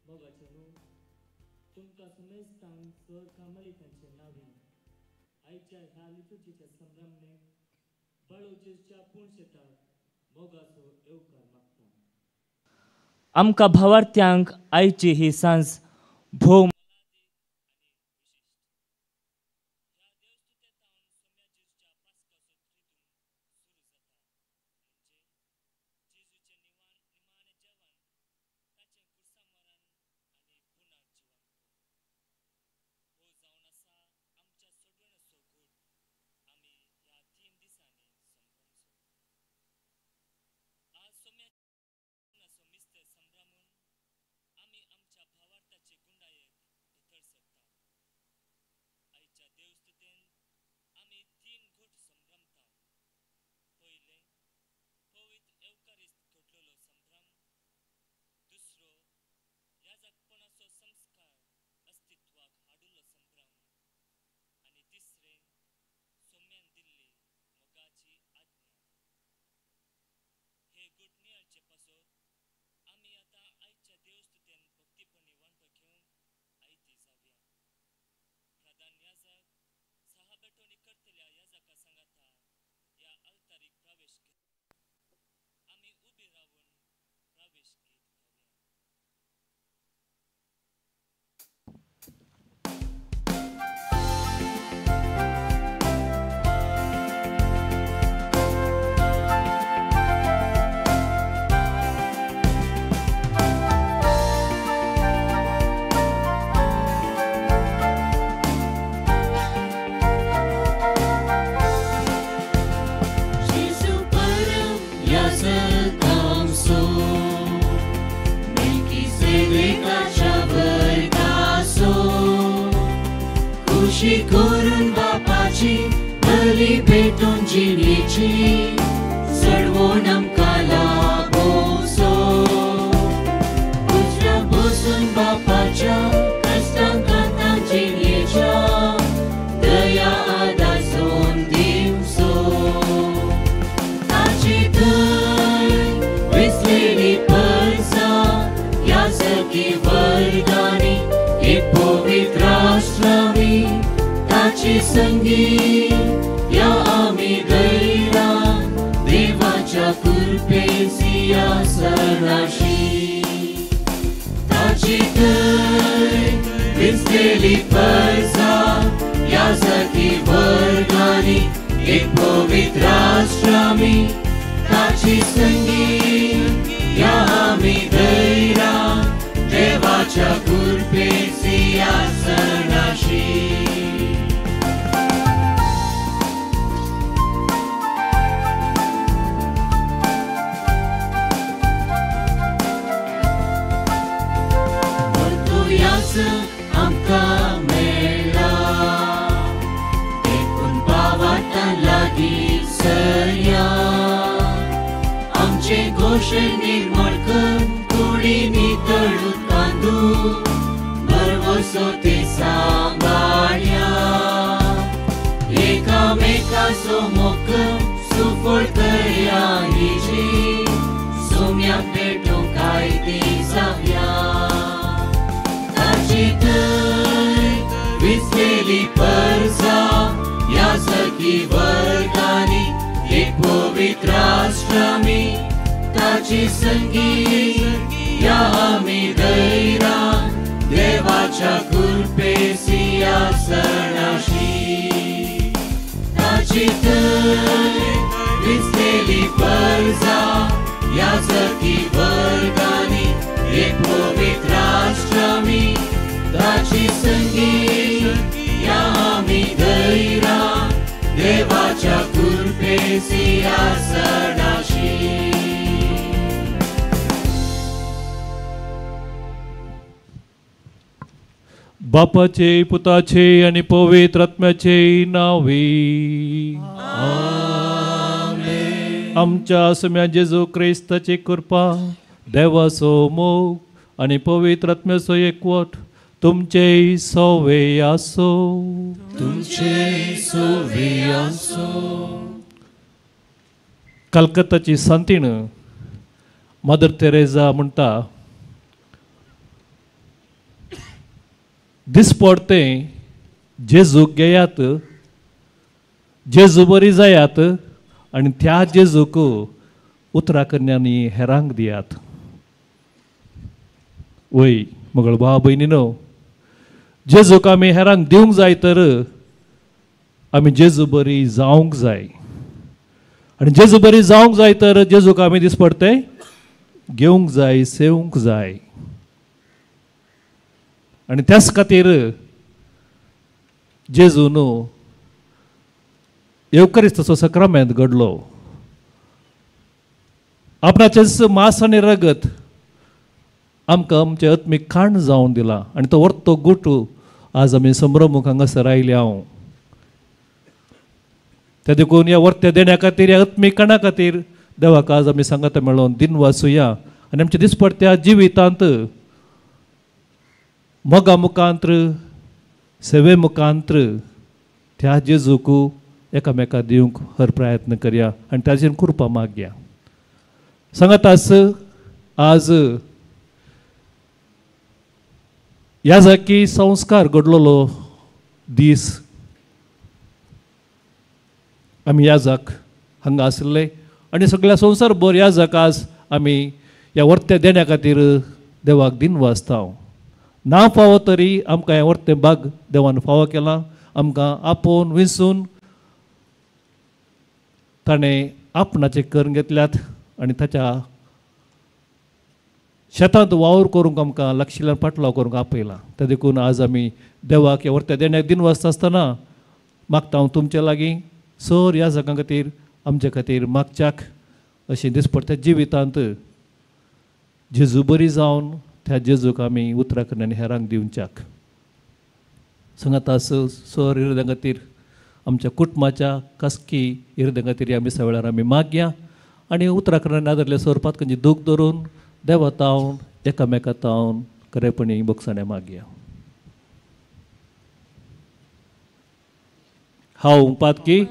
मोगाचे न्हू तुमकां समेस्तांक सर कामालिकांचे नावीन आयच्या ह्या लिटुर्जीच्या संभ्रमणे बाळू जेजूच्या पूण शेताक मोगाचो येवकार मागता. आमकां भावार्थ्यांक आयची ही सांज भोव करून बापाची बली भेटून जिणेची चडवून आमकां लाभोसो. उजव्या बसून बापाच्या कश्टांक आतां जिणेच्या दया आदासून दिवचो. ताची थंय विसलेली परसा ह्या सखी वर्गांनी एक पवित्र आश्रमी ताची संगी या आमी गैरा देवाच्या कृपेसी आसनाशी. ताची थंय विसलेली परसा ह्या सखी वर्गांनी एक पवित्र आश्रमी ताची संगी या आमी गैरा देवाच्या कृपेसी आसनाशी. आमकां मेळ्ळा देखून भावार्तान लागीं सरया. आमचे गोशे निर्मळ कर कुडी नितळ उदकांदू भरवसो ते सांबाळया. एकामेकाचो मोग सुफळ करया हिजी सोम्याक भेटूंक आयती जावया. ताची थंय विसलेली परसा ह्या सखी वर्गांनी एक पवित्र आश्रमी ताची संगी या आमी गैरा देवाच्या कृपेसी आसनाशी. ताची थंय विसलेली परसा ह्या सखी वर्गांनी एक पवित्र आश्रमी ताची संगी या आमी गैरा देवाच्या कृपेसी आसनाशी. बापाचे पुताचे आणि पवित्र आत्म्याचे नावे आमेन. आमच्या सम्या जेजू क्रिस्ताची कृपा देवाचो मोग आणि पवित्र आत्म्याचो एकवट तुमचे सोवे आसो. तुमचे सोवे आसो. कलकत्ताची सांतीण मदर तेरेजा म्हणटा, दिसपडतें जेजूक घेयात, जेजू बरी जायात आनी त्या जेजूक उतरा कन्यांनी हेरांक दियात. वय मगळ भाव भयणीनो, जेजूक आमी हेरांक दिवंक जाय तर आमी जेजू बरी जावंक जाय आनी जेजू बरी जावंक जाय तर जेजूक आमी दिसपडतें घेवंक जाय, सेवंक जाय. आनी त्याच खातीर जेजू न्हू येवकरिस्ताचो सक्रामेंत घडलो. आपणाचेच मांस आनी रगत आमकां आमचें आत्मीक खाण जावन दिलां आनी तो वर्तो गुटू आज आमी संभ्रमूक हांगासर आयले हांव. त्या देखून ह्या वर्त्या देण्या खातीर, ह्या आत्मीक खाणा खातीर देवाक आज आमी सांगाता मेळोवन दिन वाचुया आनी आमच्या दिसपडत्या जिवितांत मोगा मुखांत्र, सेवे मुखांत्र त्या जेजूक एकामेका दिवंक हर प्रयत्न करया आनी ताजेर कृपा मागया. सांगातास आज ह्या जाकी संस्कार घडलेलो दीस आमी ह्या जाक हांगा आशिल्ले आनी सगळ्या संवसार भर ह्या जाक आज आमी ह्या वर्त्या देण्या खातीर देवाक दिन वाचता. ना फावो तरी आमकां हें वर्तें भाग देवान फावो केलां. आमकां आपोवन विंचून ताणें आपणाचें करून घेतल्यात आनी ताच्या शेतांत वावर करूंक आमकां लागशिल्ल्यान पाटलाव करूंक आपयलां. ते देखून आज आमी देवाक ह्या वर्त्या देण्याक दिन वाचता आसतना मागता हांव तुमचे लागीं सर ह्या जागां खातीर आमचे खातीर मागच्याक अशें दिसपडत्या जिवितांत जेजू बरी जावन त्या जेजूक आमी उतरां कडल्यान हेरांक दिवच्याक. सांगाता सर हिरद्या खातीर, आमच्या कुटुंबाच्या खासकी हिरद्या खातीर ह्या मिसा वेळार आमी मागया आनी उतरां कडल्यान आदरले स्वरुपांत खंयची दूख धरून देवा तावन एकामेका तावन खरेपणी भोगसणें मागया. हांव पातकी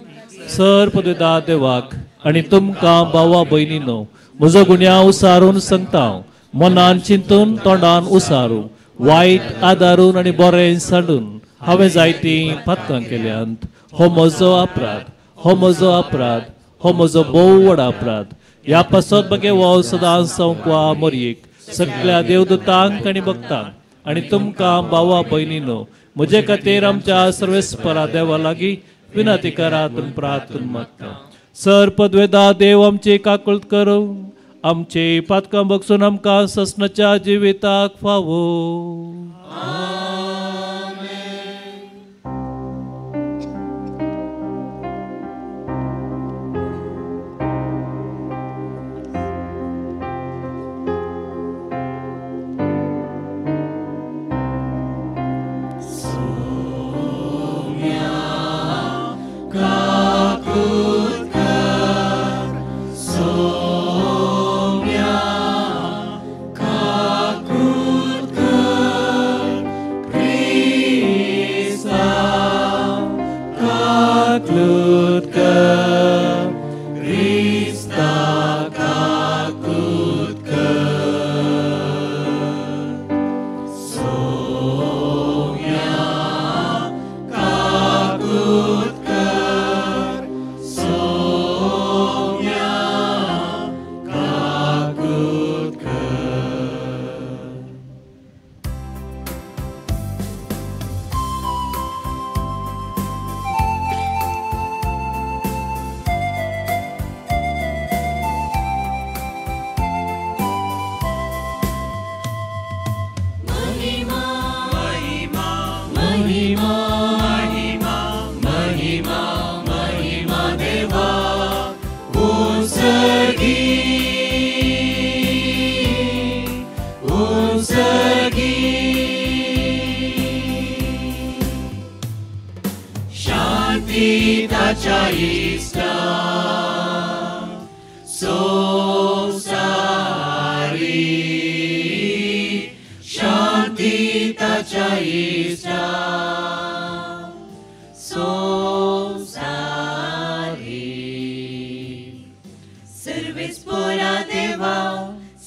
सर पदवेदा देवाक आनी तुमकां भावा भयणीनो म्हजो गुन्यांव उसारून सांगता. मनान चिंतून तोंडान उसारू वायट आदारून आनी बरें सांडून हांवें जायतीं पातकां केल्यांत. हो म्हजो अपराध, हो म्हजो अपराध, हो म्हजो भोव व्हड अपराध. ह्या पासत मगे हो सदां संकवा मोरयेक सगळ्या देवदूतांक आनी भक्तांक आनी तुमकां भावा भयणीनो म्हजे खातीर आमच्या सर्वेस्परा देवा लागीं विनंती करात प्रार्थना मागता. सर पदवेदा देव आमची काकुळट करूं, आमचे पातकां बगसून आमकां ससनाच्या जिविताक फावो.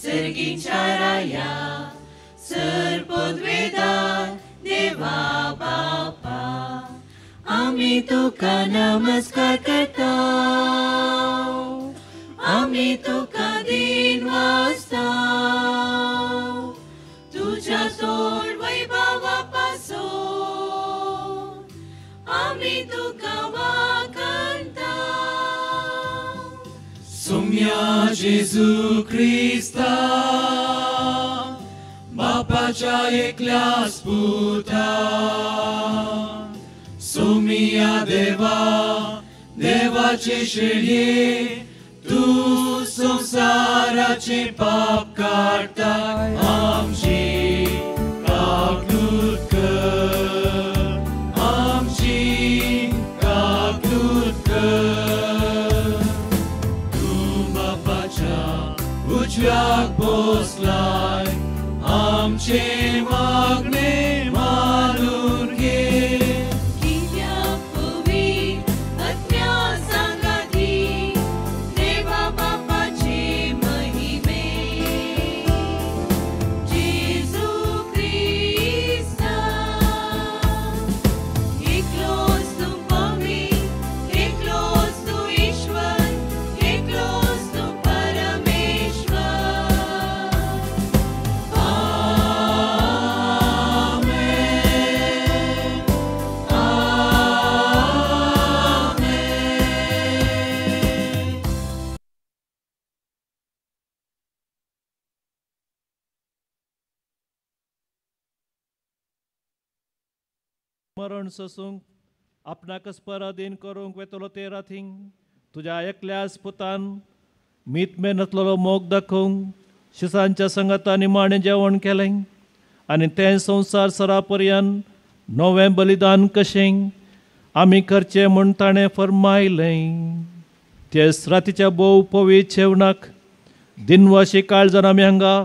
Sergincha raya, Sir Podveda, Deva. आमी तुका नमस्कार करता, आमी तुका दिन वाजता, तुझ्या तोड वैभवा पासून आमी तुका वाखाणता. सुम्या जेजू क्रिस्ता बापाच्या एकल्याच पुता, सुमिया देवा देवाचे शेळये, तूं संवसाराचे पाप काडताय, आमची काकलूत कर, आमची काकलूत कर. तूं बापाच्या उजव्याक बसलाय, आमचे मागणे मानून घे. कित्याक पवित्र आत्म्या सांगाती देवा बापाचे महिमे, जेजू क्रिस्ता एकलोच तूं पवित्र, एकलोच तूं ईश्वर, एकलोच तूं परमेश्वर. आमेन, आमेन. मरण सोसूंक आपणाकच पराधीन करूंक वेतलो ते रातींक तुज्या एकल्याच पुतान मीत मेहनतलो मोग दाखोवंक शिसांच्या संगतान निमाणें जेवण केलें आनी तें संवसार सरा पर्यंत नवें बलिदान कशें आमी करचें म्हूण ताणें फर्मायलें. तेच रातीच्या भोव पवित्र जेवणाक दिनवाशी काळजान आमी हांगा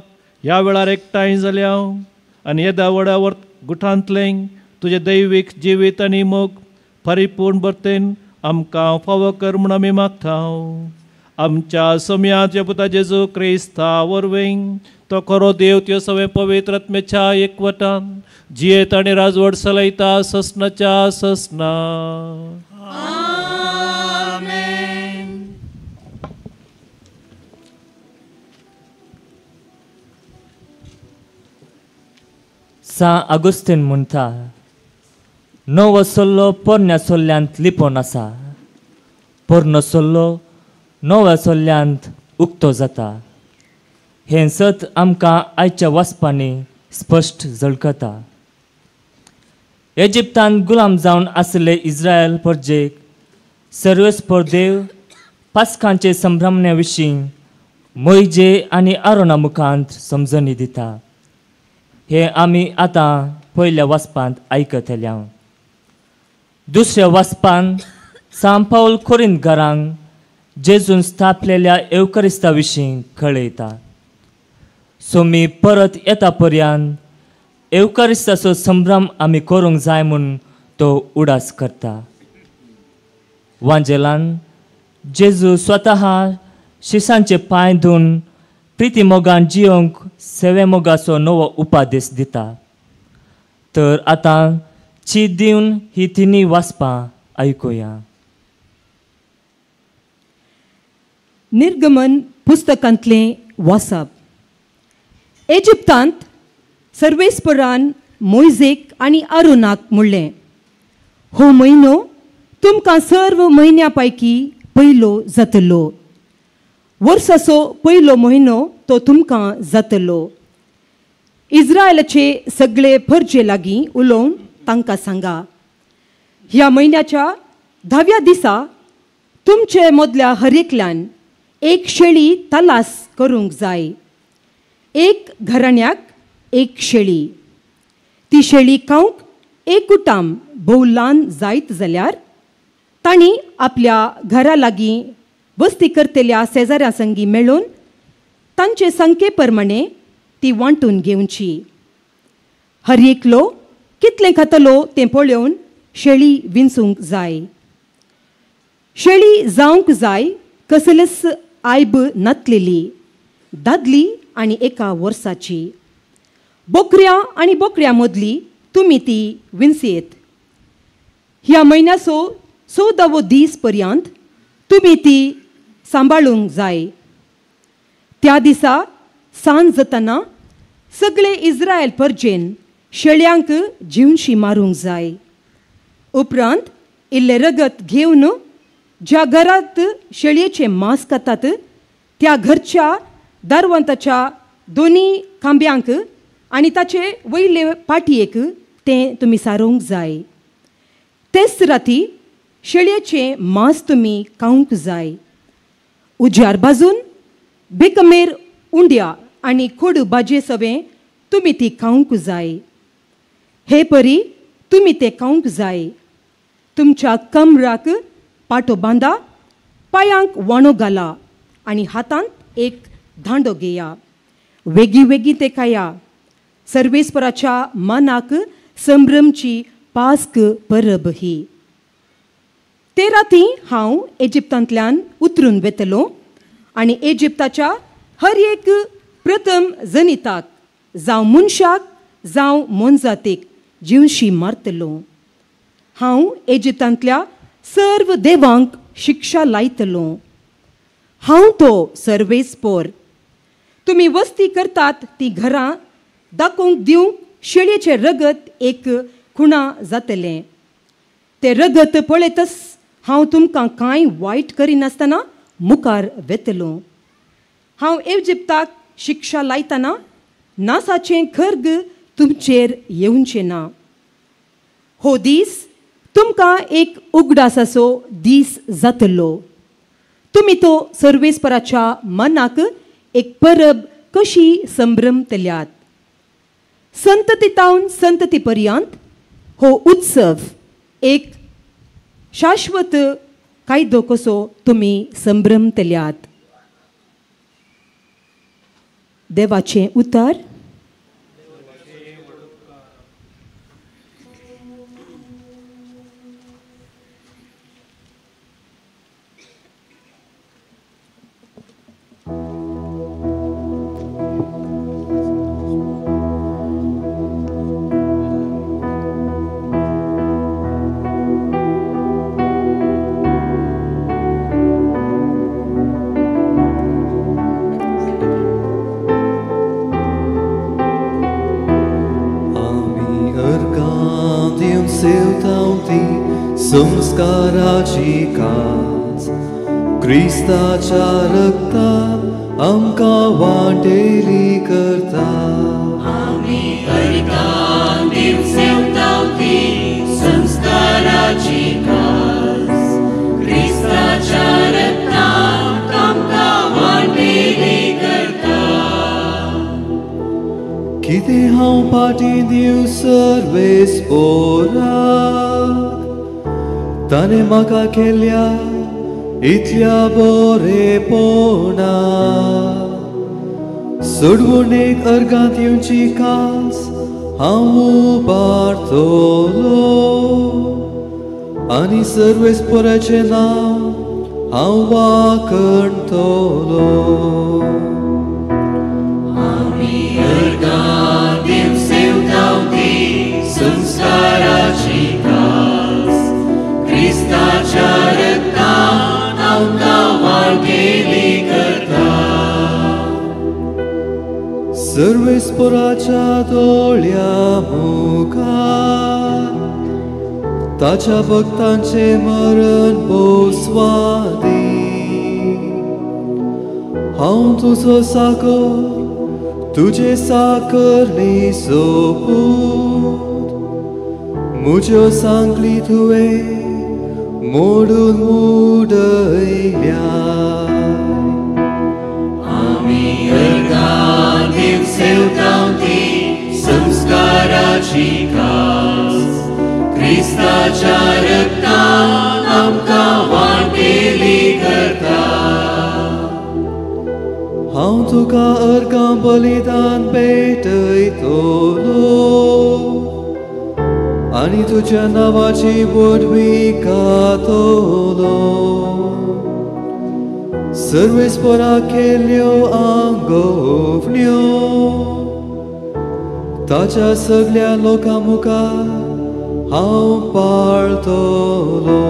ह्या वेळार एकठांय जाल्या आनी येद्या व्हडा गुठांतलें तुजें दैवीक जिवीत आनी मोग परिपूर्ण भरतेन आमकां फावो कर म्हूण आमी मागता. आमच्या सम्याच्या पुता जेजू क्रिस्ता वरवीं तो खरो देव त्यो सगळें पवित्र आत्म्याच्या एकवटान जियेत आनी राजवट चलयता ससनाच्या ससना. आमेन. सा आगुस्तीन म्हणटा, नवो सल्लो पोरण्या सल्ल्यांत लिपोवन आसा, पोरनो सल्लो नव्या सल्ल्यांत उक्तो जाता. हें सत आमकां आयच्या वाचपांनी स्पश्ट झळकता. इजिप्तांत गुलाम जावन आशिल्ले इस्रायल परजेक सर्वेस्पर देव पास्कांचे संभ्रमणे विशीं मोयजे आनी आरोना मुखांत समजणी दिता. हें आमी आतां पयल्या वाचपांत आयकतले. दुसऱ्या वाचपान सांत पावल कोरिंतकारांक जेजून स्थापलेल्या एवकरिस्ता विशीं कळयता. सो मी परत येता पर्यंत एवकरिस्ताचो संभ्रम आमी करूंक जाय म्हूण तो उडास करता. वांजेलान जेजू स्वता शिसांचे पांय धुवन प्रिती मोगान जियोंक सेवे मोगाचो नवो उपादेश दिता. तर आतां ची दिवन ही तिनी वाचपां आयकुया. निर्गमन पुस्तकांतलें वाचप. इजिप्तांत सर्वेस्परान मोयजेक आनी अरुणाक म्हणलें, हो म्हयनो तुमकां सर्व म्हयन्या पैकी पयलो जातलो, वर्साचो पयलो म्हयनो तो तुमकां जातलो. इस्रायलाचे सगळे फर्जे लागीं उलोवन तांकां सांगा, ह्या म्हयन्याच्या 10व्या दिसा तुमचे मदल्या हरेकल्यान एक शेळी तलास करूंक जाय, एक घराण्याक एक शेळी. ती शेळी खावंक एक कुटाम भोव ल्हान जायत जाल्यार तांणी आपल्या घरा लागीं वस्ती करतल्या शेजाऱ्यां संगी मेळून तांचे संख्ये प्रमाणे ती वांटून घेवची. हर एकलो कितलें खातलो तें पळोवन शेळी विंचूंक जाय. शेळी जावंक जाय कसलेच आयब नातलेली, दादली आनी एका वर्साची. बोकऱ्या आनी बोकड्या मदली तुमी ती विंचयेत. ह्या म्हयन्याचो 14वो दीस पर्यंत तुमी ती सांबाळूंक जाय. त्या दिसा सांज जातना सगळे इस्रायल परजेन शेळ्यांक जिवशी मारूंक जाय. उपरांत इल्लें रगत घेवन ज्या घरांत शेळयेचें मांस खातात त्या घरच्या दारवंताच्या दोनी खांब्यांक आनी ताचे वयले पाटयेक तें तुमी सारोवंक जाय. तेच राती शेळयेचें मांस तुमी खावंक जाय. उज्यार भाजून बेकमेर उंड्या आनी कोडू भाजये सवें तुमी ती खावंक जाय. हे परी तुमी तें खावंक जाय. तुमच्या कमराक पाटो बांदा, पांयांक वाणो घाला आनी हातांत एक दांडो घेया. वेगीं वेगीं ते खाया. सर्वेस्पराच्या मनाक संभ्रमची पास्क परब ही. ते राती हांव इजिप्तांतल्यान उतरून वेतलो आनी इजिप्ताच्या हर एक प्रथम जनिताक जावं मनशाक जावं मोनजातीक जिवशी मारतलो. हांव इजिप्तांतल्या सर्व देवांक शिक्षा लायतलो. हांव तो सर्वेस्पोर. तुमी वस्ती करतात ती घरां दाखोवंक दिवंक शेळयेचें रगत एक खुणा जातलें. तें रगत पळयतच हांव तुमकां कांय वायट करिनासतना मुखार वेतलो. हांव इजिप्ताक शिक्षा लायतना नासाचें खर्ग तुमचेर येवचें ना. हो दीस तुमकां एक उगडासाचो दीस जातलो. तुमी तो सर्वेस्पराच्या मनाक एक परब कशी संभ्रमतल्यात. संतती तावन संतती पर्यंत हो उत्सव एक शाश्वत कायदो कसो तुमी संभ्रमतल्यात. देवाचें उतर. संस्काराची काज क्रिस्ताच्या रक्तान आमकां वांटेली करता. आमी अर्गां दिवंक सेवताव ती संस्काराची काज क्रिस्ताच्या रक्तान आमकां वांटेली करता. कितें हांव फाटीं दिवं सर्वेस्पोराक, ताणें म्हाका केल्या इतल्या बरेपणाक. सोडवणेक अर्गांत येवची कास हांव उबारतलो आनी सर्वेस्पोराचें नांव हांव वाखणतलो. आमी अर्गां दिवंक सेवताव ती संस्काराची कास क्रिस्ताच्या रक्तान आमकां वांटेली करता. सर्वेस्पोराच्या दोळ्या मुखार ताच्या भक्तांचें मरण भोवस्वादी. हांव तुजो साकर तुजे साकरणी सोपूत, म्हज्यो सांगली तुवें मोडून उडयल्या. आमी अर्गां दिवंक सेवताव ती संस्काराची कास क्रिस्ताच्या रक्तान आमकां वांटेली करता. हांव तुका अर्गां बलिदान भेटयतलो आनी तुज्या नांवाची व्हडवीक गातलो. सर्वेस्पोराक केल्ल्यो आंगोवण्यो ताच्या सगल्या लोकां मुखार हांव पाळतलो.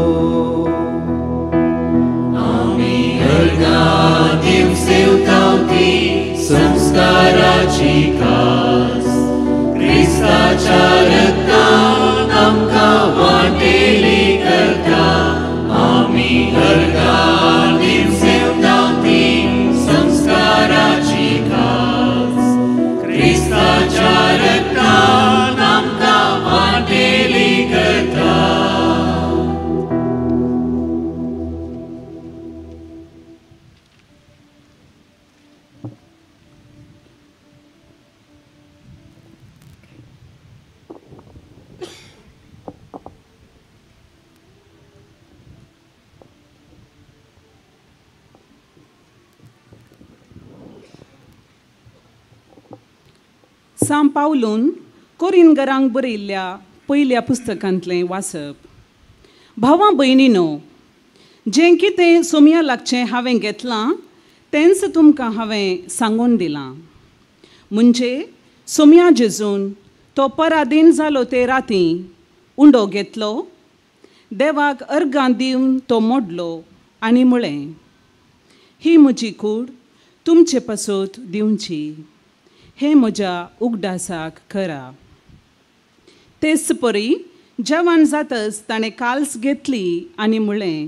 आमी अर्गां दिवंक सेवतांव ती संस्काराची खास, क्रिस्ताच्या रक्तान आमकां वांटेली करता. आमी अर्गां दिवंक सेवतांव ती संस्काराची खास, क्रिस्ताच्या रक्तान आमकां वांटेली करता. सांत पावलून कोरिनगरांक बरयल्ल्या पयल्या पुस्तकांतलें वाचप. भावां भयणीनो, जें कितें सोमया लागचें हांवें घेतलां तेंच तुमकां हांवें सांगून दिलां. म्हणजे सोमया जेजून तो पराधीन जालो ते राती उंडो घेतलो, देवाक अर्गां दिवन तो मोडलो आनी म्हळें, ही म्हजी कूड तुमचे पासत दिवची, हें म्हज्या उगडासाक करा. तेच परी जेवण जातच ताणें काल्स घेतली आनी म्हळें,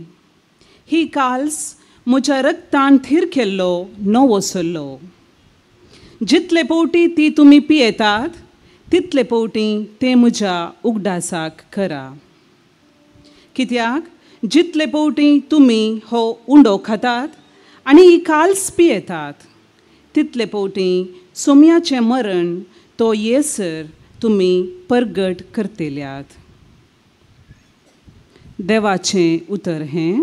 ही काल्स म्हज्या रक्तान थीर केल्लो नवो सल्लो. जितले पवटी ती तुमी पियेतात तितले पवटी तें म्हज्या उगडासाक करा. कित्याक जितले पवटी तुमी हो उंडो खातात आनी ही काल्स पियेतात तितले पवटी सोम्याचें मरण तो येसर तुमी परगट करतल्यात. देवाचें उतर हें.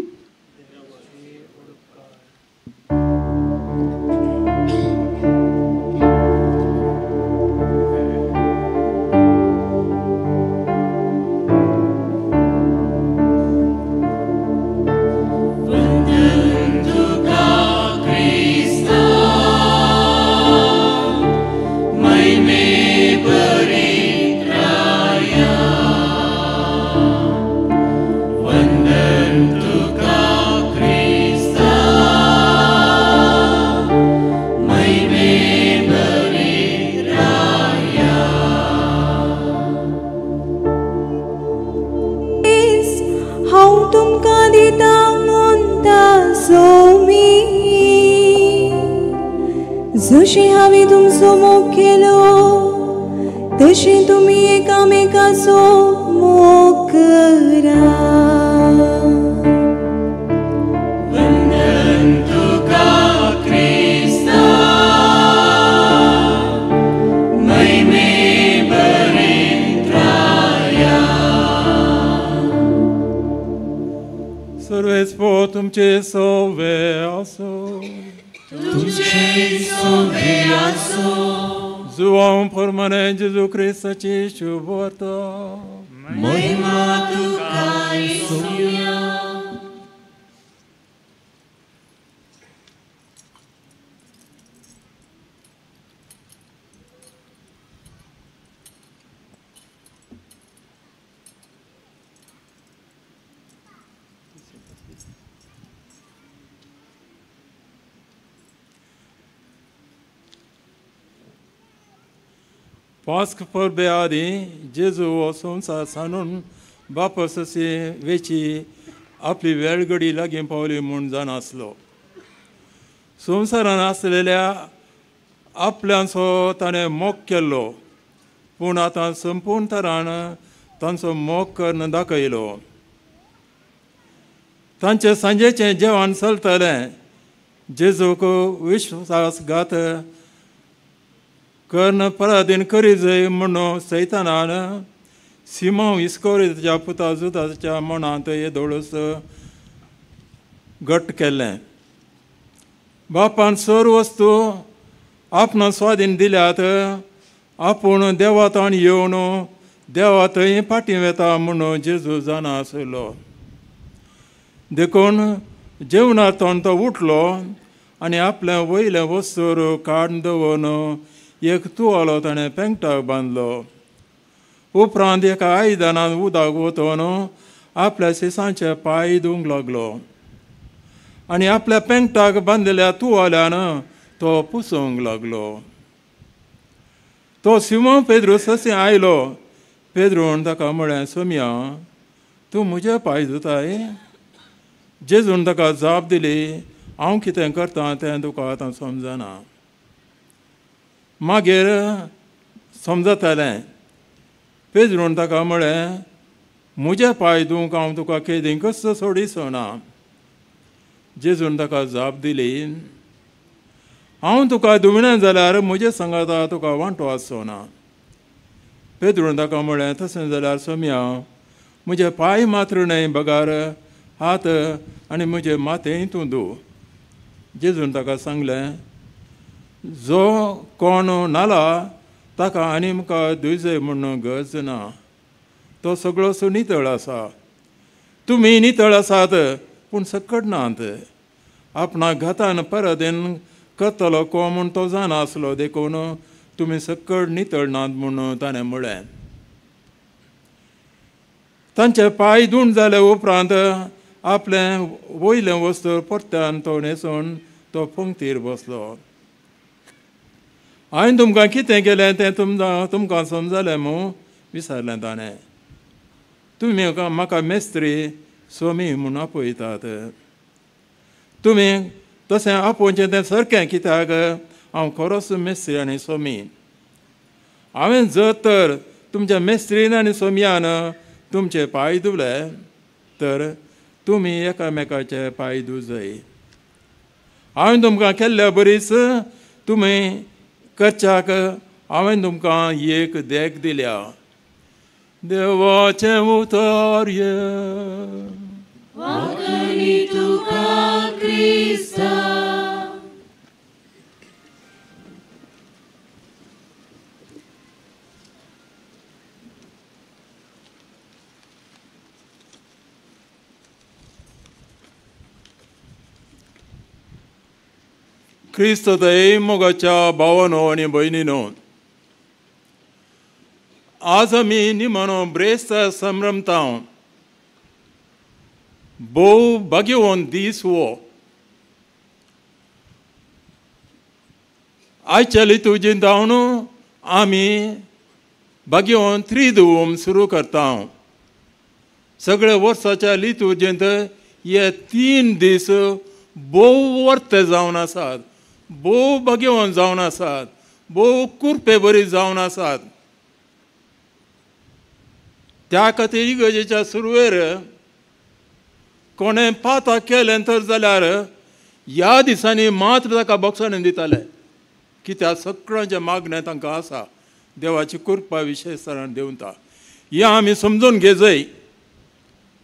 जशी हांवें तुमचो मोग केलो तशी तुमी एकामेकाचो मोग करा. वंदन तुका क्रिस्ता, महिमे बरेत्राया. सर्वेस्पो तुमचे सोवे आसो. तुमचे सोवे आसो. जुवांव प्रमाणे जेजू क्रिस्ताची शुभवार्ता. महिमा तुका सोम्या. पास्क परबे आदीं जेजू हो संवसार सांडून बापस अशी वेची आपली वेळगडी लागीं पावली म्हूण जाणासलो. संवसारान आसलेल्या आपल्यांचो ताणें मोग केल्लो, पूण आतां संपूर्ण तरान तांचो मोग करून दाखयलो. तांचें सांजेचें जेवण चलतलें. जेजूक विश्वासघात कर्ण पराधीन करी जाय म्हणून सैतानान सिमांव इस्कोरिताच्या पुता जुदाच्या मनांत येदोळूच घट केल्लें. बापान सर वस्तू आपणा स्वाधीन दिल्यात, आपूण देवातान येवन देवा थंय फाटीं वेता म्हणून जेजू जाणा आशिल्लो. देखून जेवणांतल्यान तो उठलो आनी आपलें वयलें वस्तूर काडून दवरून एक तुवालो ताणें पेंगटाक बांदलो. उपरांत एका आयदनान उदक वतून आपल्या शिसांचे पांय धुवंक लागलो आनी आपल्या पेंगटाक बांदिल्ल्या तुवाल्यान तो पुसूंक लागलो. तो सिमोन पेद्रू ससे आयलो. पेद्रून ताका म्हळें, सोम्या, तूं म्हजे पांय धुताय? जेजून ताका जाप दिली, हांव कितें करतां तें तुका आतां समजना, मागीर समजतलें. पेद्रून ताका म्हळें, म्हजे पांय धुवंक हांव तुका केदींकच सोडिचो ना. जेजून ताका जाप दिली, हांव तुका धुवना जाल्यार म्हजे सांगाता तुका वांटो आसचो ना. पेद्रून ताका म्हळें, तशें जाल्यार सोम्या, म्हजे पांय मात्र न्हय बगार हात आनी म्हजें माथेंय तूं धूव. जेजून ताका सांगलें, जो कोण न्हाला ताका आनी मुखार धुयजय म्हूण गरज ना, तो सगळोसो नितळ आसा. तुमी नितळ आसात पूण सकट नात. आपणा घातान परदेन करतलो को म्हूण तो जाणा आसलो, देखून तुमी सकट नितळ नात म्हूण ताणें म्हळें. तांचे पांय धुवन जाले उपरांत आपलें वयलें वस्तू परत्यान तो न्हेसून तो पंक्तीर बसलो. हांवें तुमकां कितें केलें तें तुमकां समजलें मू? विचारलें ताणें. तुमी म्हाका मेस्त्री सोमी म्हूण आपयतात, तुमी तशें आपोवचें तें सारकें, कित्याक हांव खरोच मेस्त्री आनी सोमी. हांवें जर तर तुमच्या मेस्त्रीन आनी सोमयान तुमचे पांय धुले तर तुमी एकामेकाचे पांय धुजय. हांवें तुमकां केल्ल्या बरीच तुमी करच्याक हांवें तुमकां एक देख दिल्या. देवाचें उतर क्रिस्त मोगाच्या भावानो आनी भयणीनो, आज आमी निमाणो ब्रेस्त संभ्रमता. भोव भाग्यवंत दीस हो. आयच्या लितुर्जींत जावन आमी भाग्यवंत त्रिदुवम सुरू करता. सगळ्या वर्साच्या लितुर्जींत हे 3 दीस भोव वर्ते जावन आसात, भोव भाग्यवंत जावन आसात, भोव कुरपे बरी जावन आसात. त्या खातीर इगर्जेच्या सुरवेर कोणें पाता केलें तर जाल्यार ह्या दिसांनी मात्र ताका बक्षाणे दिताले, कित्याक सगळ्यांचें मागणें तांकां आसा देवाची कृपा विशेश दिवता. हें आमी समजून घेजय.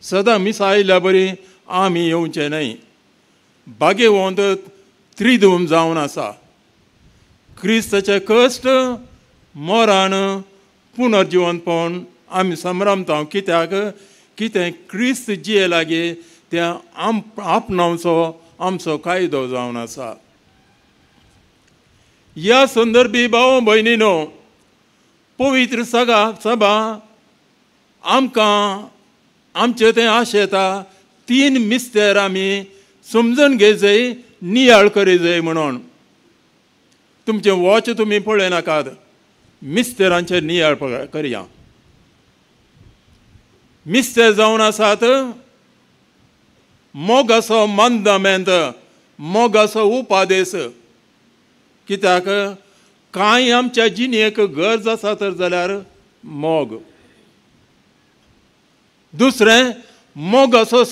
सदां मिसा आयिल्ल्या बरी आमी येवचें न्हय. भाग्यवंत त्रिदूम जावन आसा. क्रिस्ताचे कश्ट मरण पुनर्जिवंतपण आमी संभ्रमता, कित्याक कितें क्रिस्त जिये लागीं तें आपणावचो आमचो कायदो जावन आसा. ह्या संदर्भी भाव भयणीनो, पवित्र सभा आमकां आमचें तें आशेता 3 मिस्तेर आमी समजून घेजय, नियाळ करिजय म्हणून. तुमचें वॉच तुमी पळयनाकात, मिस्तेरांचेर नियाळ करया. मिस्तेर जावन आसात मोगाचो मंदमेंत, मोगाचो उपादेस. कित्याक कांय आमच्या जिणेक गरज आसा तर जाल्यार मोग. दुसरें मोगाचो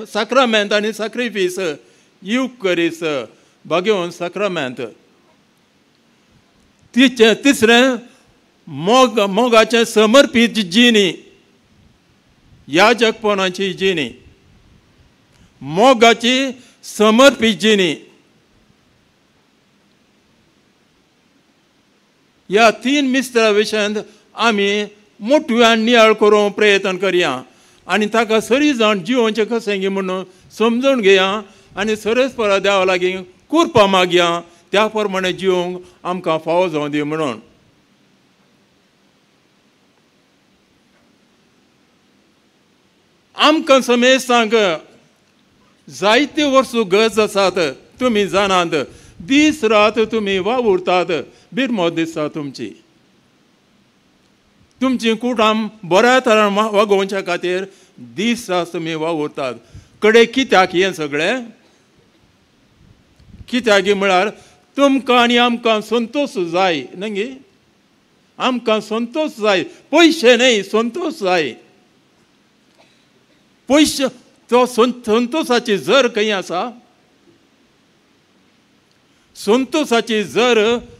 साक्रामेंत आनी साक्रिफीस, युकरीस भाग्यवंत साक्रामेंत. तिसरें मोगाचें समर्पीत जिणी, याजकपणाची जिणी, मोगाची समर्पीत जिणी. ह्या 3 मिस्त्रा विशयांत आमी मोठव्यान नियाळ करूंक प्रयत्न करया आनी ताका सरी जावन जिवोवचें कशें गी म्हणून समजून घेया आनी सरस परत देवा लागीं कुरपा मागया, त्या प्रमाणे जिवंक आमकां फावो जावं दी म्हणून. आमकां समेस्तांक जायते वर्सूं गरज आसात. तुमी जाणात दीस रात तुमी वावुरतात, बिरमो दिसता तुमची. तुमची कुटाम बऱ्या तरान वागोवच्या खातीर दीस रात तुमी वावुरतात. कडे कित्याक हें सगळें? कित्याक म्हळ्यार तुमकां आनी आमकां संतोश जाय न्ही? आमकां संतोश जाय, पयशे न्हय, संतोश जाय. पयशे तो संतोशाची जर खंय आसा? संतोशाची जर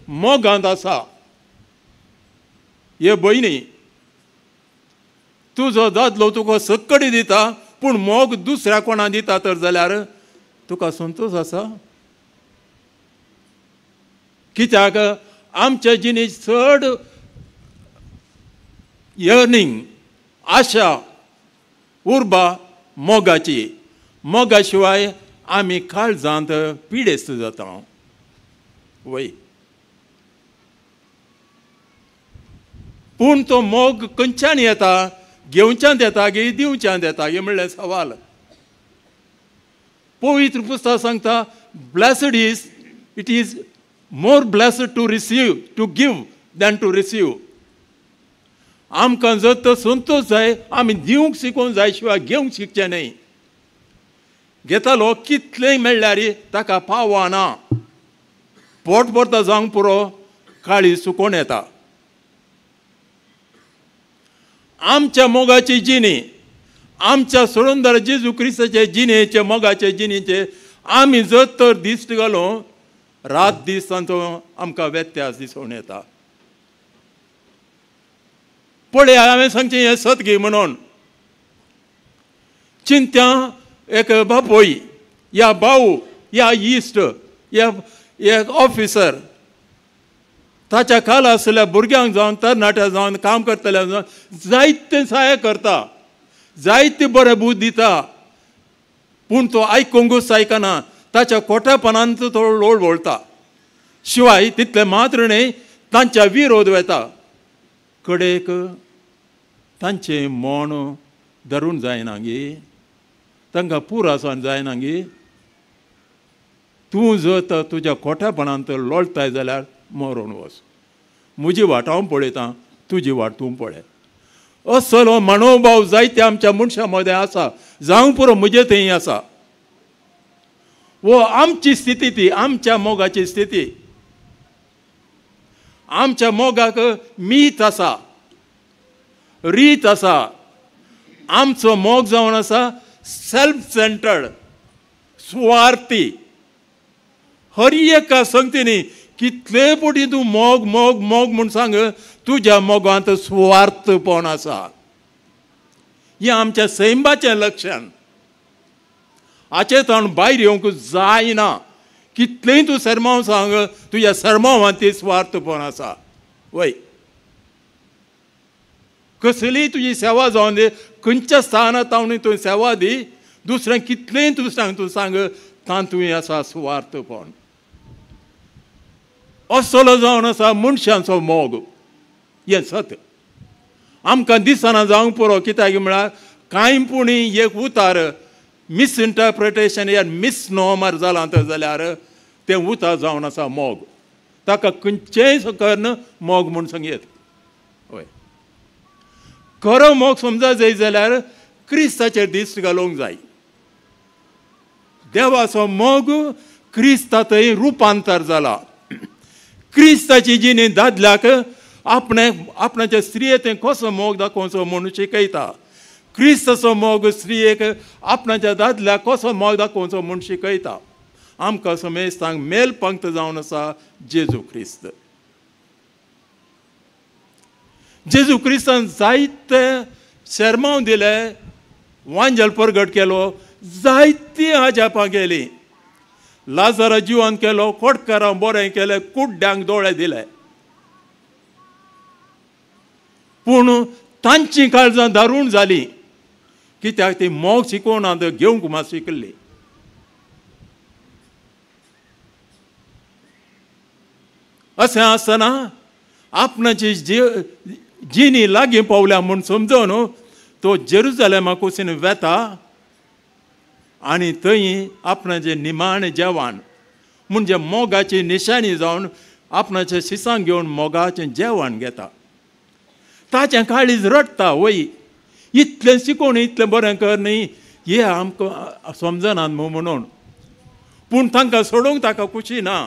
मोगांत आसा. हे भयणी, तुजो दादलो तुका सक्कडी दिता पूण मोग दुसऱ्या कोणा दिता तर जाल्यार तुका संतोश आसा? कित्याक आमचे जिणेंत चड यर्निंग, आशा, उर्बा मोगाची. मोगा शिवाय आमी काळजांत पिडेस्त जाता. वय, पूण तो मोग खंयच्यान येता? घेवच्यान येता गे दिवच्यान येता गे म्हणलें सवाल. पवित्र पुस्तक सांगता, blessed is it is more blessed to receive, to give than to receive. आमकां जर तर संतोश जाय, आमी दिवंक शिकोवंक जाय शिवाय घेवंक शिकचें न्हय. घेतालो कितलेंय मेळ्ळ्यार ताका पावना, पोट भरता जावंक पुरो, काळी सुकोवन येता. आमच्या मोगाची जिणी, आमच्या सोडूनदार जेजू क्रिस्ताचे जिणेचे मोगाचे जिणेचे आमी जर तर दिश्ट घालो रात दीस तांचो आमकां व्यत्यास दिसून येता. पळय, हांवें सांगचें हें सत गे म्हणून चिंत्या एक बापोय या भाऊ या इश्ट या एक ऑफिसर ताच्या खाला आशिल्ल्या भुरग्यांक जावन तरणाट्या जावन काम करतल्या जावन जायते सहाय करता, जायते बरें बूद दिता, पूण तो आयकूंकूच आयकना. ताच्या खोटेपणान तो लोळ वळटा. शिवाय तितलें मात्र न्हय, तांच्या विरोध वेता. कडेक तांचें मन धरून जायना गे, तांकां पुरासान जायना गे. तूं जर तर तुज्या खोटेपणान तर लोळटाय जाल्यार मरोन वच. म्हजी वाट हांव पळयतां, तुजी वाट तूं पळय. असलो मनोभाव जायते आमच्या मनशां मदें आसा, जावं पुरो म्हजे थंय आसा. वो आमची स्थिती ती, आमच्या मोगाची स्थिती. आमच्या मोगाक मीत आसा, रीत आसा. आमचो मोग जावन आसा सेल्फ सेंटर्ड, सुवार्थी. हर एका संगतीनी कितले पटी तूं मोग मोग मोग म्हूण सांग, तुज्या मोगांत सुवार्थपण आसा. हें आमच्या सैमाचें लक्षण. हाचें ताण भायर येवंक जायना. कितलेंय तूं सरमांव सांग, तुज्या सरमांवांत ती सुवार्थपण आसा. वय, कसलीय तुजी सेवा जावन दी, खंयच्या स्थानार तावणी तुवें सेवा दी, दुसऱ्यांक कितलेंय तूं सांग, तूं सांग तातूंत आसा सुवार्थपण. असलो जावन आसा मनशांचो मोग. हें सत आमकां दिसना जावंक पुरो. कित्याक म्हळ्यार कांय पुणी एक उतार मिसइंटरप्रिटेशन या मिसनोमर जालां तर जाल्यार तें उतार जावन आसा मोग. ताका खंयचेंय करून मोग म्हूण सांगयेत. हय, खरो मोग समजा जाय जाल्यार क्रिस्ताचेर दिश्ट घालूंक जाय. देवाचो मोग क्रिस्ता थंय रुपांतर जाला. क्रिस्ताची जिणी दादल्याक आपणे आपणाचे स्त्रिये तें कसो मोग दाखोवचो म्हणून शिकयता. क्रिस्ताचो मोग स्त्रियेक आपणाच्या दादल्याक कसो मोग दाखोवचो म्हूण शिकयता. आमकां समेस्तांक मेल पंक्त जावन आसा जेजू क्रिस्त. जेजू क्रिस्तान जायते शेरमांव दिले, वांजल परगट केलो, जायतीं अजापां केलीं. लाजरा जिवन केलो, कोटकारांक बरें केलें, कुड्ड्यांक दोळे दिले. पूण तांचीं काळजां दारूण जालीं. कित्याक ती मोग शिकोवना, घेवंक मात शिकल्ली. अशें आसतना आपणाची जिणी लागीं पावल्या म्हूण समजून तो जेरुजलेमा कुशीन वेता आनी थंय आपणाचें निमाणें जेवण म्हणजे मोगाची निशाणी जावन आपणाच्या शिसांक घेवन मोगाचें जेवण घेता. ताचें काळीज रडटा वय, इतलें शिकोवन इतलें बरें कर न्ही, हे आमकां समजनात म्हणून. पूण तांकां सोडूंक ताका खुशी ना.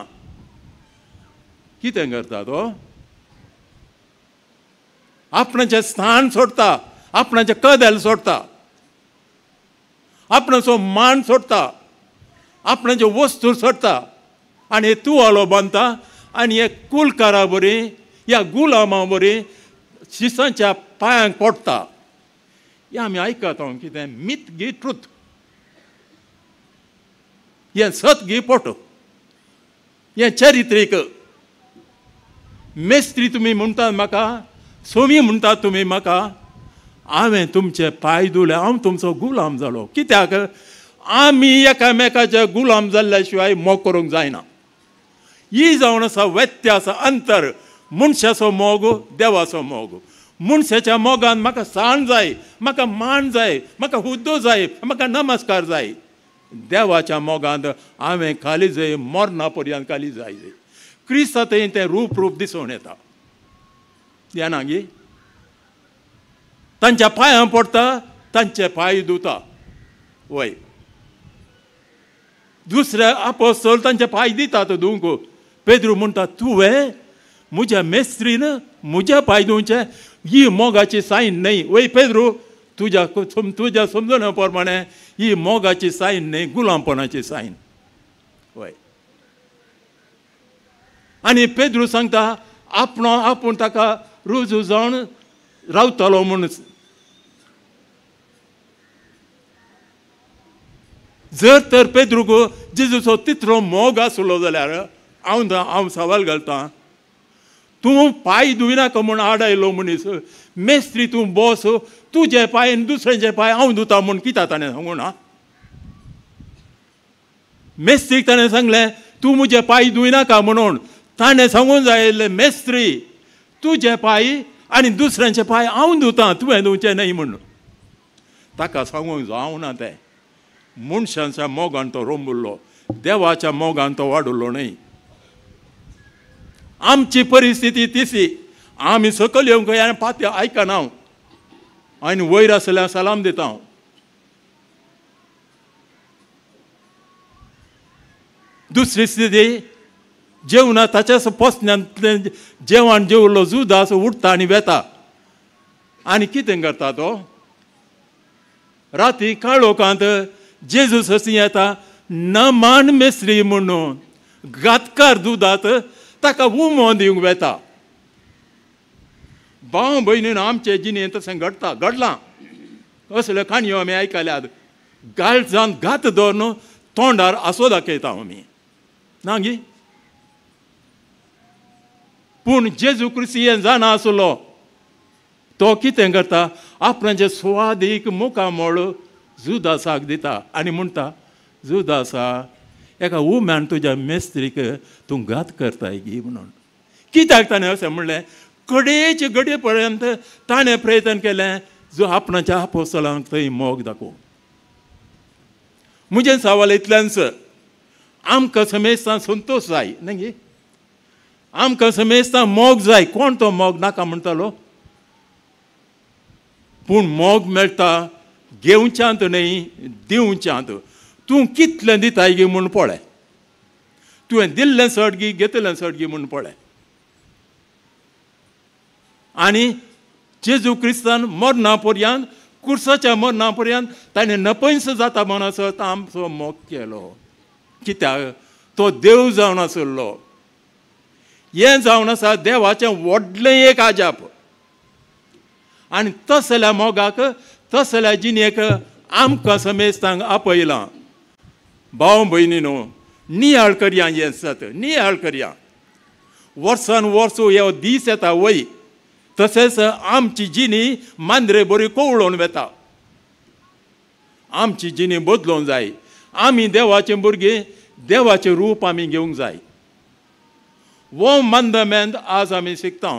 कितें करता तो? आपणाचें स्थान सोडटा, आपणाचें कदेल सोडटा, आपणाचो मान सोडटा, आपणाच्यो वस्तू सोडटा आनी तुवालो बांदता आनी एक कुलकारा बरी ह्या गुलामा बरी शिसांच्या पांयांक पडटा. हें आमी आयकता कितें मीत गी ट्रूथ, हें सत गी पोट, हें चरित्रीक. मेस्त्री तुमी म्हणटात म्हाका, सोमी म्हणटात तुमी म्हाका, हांवें तुमचे पांय धुले, हांव तुमचो गुलाम जालो. कित्याक? आमी एकामेकाचे गुलाम जाल्ल्या शिवाय मोग करूंक जायना. ही जावन आसा व्यत्यास, अंतर. मनशाचो मोग, देवाचो मोग. मनशाच्या मोगान म्हाका सान जाय, म्हाका मान जाय, म्हाका हुद्दो जाय, म्हाका नमस्कार जाय. देवाच्या मोगांत हांवें खाली जाय, मरणा पर्यंत खाली जाय. क्रिस्ता थंय तें रूप रूप दिसून येता. येना गी? तांच्या पांयां पडटा, तांचे पांय धुता. वय, दुसरे आपोस्तोल तांचे पांय दितात धुवंक. पेद्रू म्हणटा, तुवें म्हज्या मेस्त्रीन म्हज्या पांय धुवचे, ही मोगाची सायन न्हय. वय पेद्रू, तुज्या तुज्या समजण्या प्रमाणे ही मोगाची सायन न्हय, गुलामपणाची सायन. वय, आनी पेद्रू सांगता आपणो आपूण ताका रुजू जावन रावतलो म्हूण. जर तर पेद्रूक जेजूचो तितलो मोग आसलो जाल्यार हांव हांव सवाल घालतां, तूं पांय धुयनाका म्हूण आडायलो मनीस, मेस्त्री तूं बॉस, तुजे पांय आनी दुसऱ्यांचे पांय हांव धुता म्हूण कित्याक ताणें सांगू ना? मेस्त्रीक ताणें सांगलें तूं म्हजे पांय धुयनाका म्हणून. ताणें सांगूंक जाय आशिल्लें, मेस्त्री तुजे पांय आनी दुसऱ्यांचे पांय हांव धुता, तुवें धुवचें न्हय म्हूण. ताका सांगूंक जावना तें. मनशांच्या मोगान तो रोंबुल्लो, देवाच्या मोगान तो वाडुल्लो न्हय. आमची परिस्थिती तिसी, आमी सकयल येवंक आनी पात्य आयकना हांव आनी वयर आसल्यार सलाम दिता हांव. दुसरी स्थिती, जेवणा ताच्याच पोसण्यांतलें जेवण जेवलो जुदास उठता आनी वेता आनी कितें करता तो? राती काळोखांत जेजू ससी येता, नमान मेस्त्री म्हणून घातकार दुदात ताका उमो दिवंक वेता. भाव भयणीन आमचे जिणेंत तशें घडटा, घडलां. असल्यो काणयो आमी आयकल्यात. गाळजान घात दवरून तोंडार आसो दाखयता आमी, ना गी? पूण जेजू क्रिस्ती हें जाणा आसलो, तो कितें करता? आपणाचें सुवादीक मुखामळ जुदासाक दिता आनी म्हणटा, जुदासा, एका उम्यान तुज्या मेस्त्रीक तूं घात करताय गी म्हणून. कित्याक ताणें अशें म्हणलें? कडेचे घडये पर्यंत ताणें प्रयत्न केलें जो आपणाच्या आपोस्तलांक थंय मोग दाखोवंक. म्हजें सवाल इतल्यानच, आमकां समेस्तां संतोश जाय न्हय गी? आमकां समेस्तां मोग जाय. कोण तो मोग नाका म्हणटालो? पूण मोग मेळटा घेवच्यांत न्हय, दिवच्यांत. तूं कितलें दिताय गी म्हूण पळय, तुवें दिल्लें चड गी घेतलें चड गी म्हूण पळय. आनी जेजू क्रिस्तान मरणा पर्यंत, कुर्साच्या मरणा पर्यंत ताणें नपयस जाता म्हणसर आमचो मोग केलो. कित्याक? तो देव जावन आसलो. हें जावन आसा देवाचें व्हडलें एक आजाप. आनी तसल्या मोगाक, तसल्या जिणेक आमकां समेस्तांक आपयलां. भाव भयणीनो, नियाळ करया हें सत, नियाळ करया. वर्सान वर्स हे दीस येता वय, तशेंच आमची जिणी मांद्रे बरी कवळोन वेता. आमची जिणी बदलोवंक जाय. आमी देवाचे भुरगीं, देवाचें रूप आमी घेवंक जाय. वो ; आज आमी शिकता.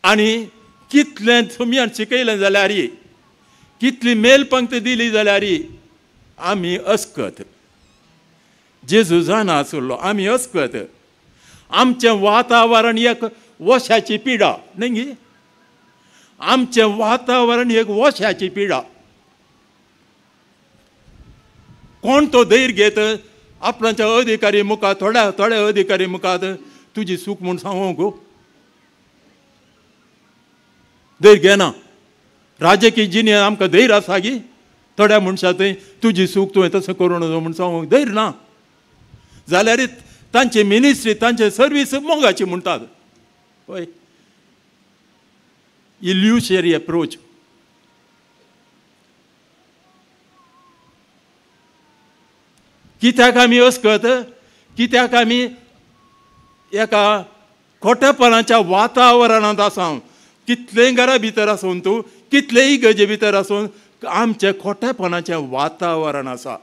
आनी कितलें सुमयान शिकयलें जाल्यार, कितली मेल पंक्ती दिली जाल्यार आमी अस्कत। जेजू जाणा आसलो आमी अस्कत। आमचें वातावरण एक वशाची पिडा न्ही गी, आमचें वातावरण एक वशाची पिडा। कोण तो धैर्य घेत आपणाच्या अधिकारी मुखार, थोड्या थोड्या अधिकारी मुखार तुजी चूक म्हूण सांगूंक गो धैर्य घेना। राजकीय जिणें आमकां धैर्य आसा गी, थोड्या मनशां थंय तुजी चूक तुवें तशें करूं नजो म्हूण सांगूंक धैर्य ना जाल्यार तांची मिनिस्ट्री, तांचे सर्वीस मोगाची म्हणटात। हय, इल्युशरी एप्रोच। कित्याक आमी अस्कत, कित्याक आमी एका खोटेपणाच्या वातावरणांत आसा। कितलेय घरा भितर आसून तूं, कितलेय गजे भितर आसून आमचें खोटेपणाचें वातावरण आसा,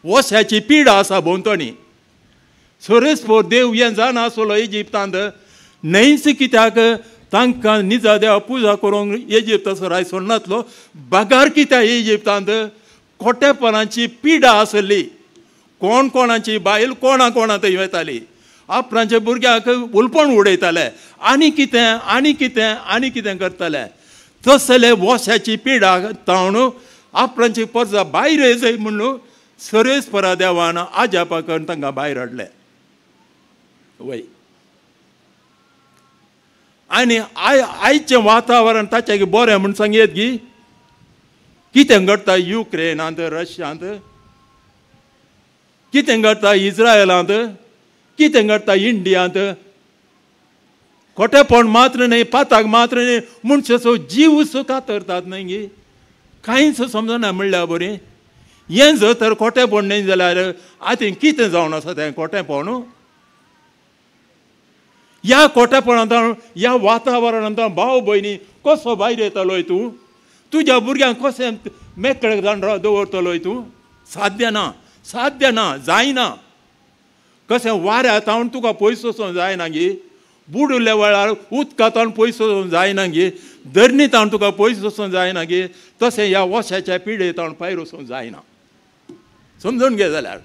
वशाची पिडा आसा भोंवतणी। सोरेसपोर देव हें जाणा आसलो इजिप्तांत न्हयच कित्याक तांकां निजा देवा पुजा करूंक इजिप्ताचो राय सोडनातलो, बगार कित्याक इजिप्तांत खोटेपणाची पिडा आसली। कोण कोणाची बायल कोणा कोणा थंय वताली, आपणाच्या भुरग्यांक उलपण उडयताले आनी कितें आनी कितें आनी कितें करताले। तसले वशाची पिडा तावन आपणाची परजा भायर येयजय म्हणून सरेस्परा देवान आजापा करून तांकां भायर हाडले। वय, आनी आयचें वातावरण ताचें बरें म्हूण सांगयेत गी, कितें घडटा युक्रेनांत, रशियांत, कितें घडटा इस्रायलांत, कितें घडटा इंडियांत। खोटेपण मात्र न्हय, पाताक मात्र न्हय, मनशाचो जीव सो कातरतात न्हय गी, कांयच समजना म्हणल्यार बरें। हें जर तर खोटेपण न्हय जाल्यार आतां कितें जावन आसा तें खोटेपण। ह्या खोटेपणांत, ह्या वातावरणांत भाव भयणी कसो भायर येतलोय तूं? तुज्या भुरग्यांक कशें मेकळे जावन दवरतलोय तूं? साध्य ना, साध्य ना, जायना। कशें वाऱ्या तावन तुका पयस वचोंक जायना गी, बुडुल्ल्या वेळार उदका तावन पयस वचोंक जायना गी, धरणी तावन तुका पयस वचोंक जायना गी, तशें ह्या वशाच्या पिडे तावन भायर वचोंक जायना। समजून घे जाल्यार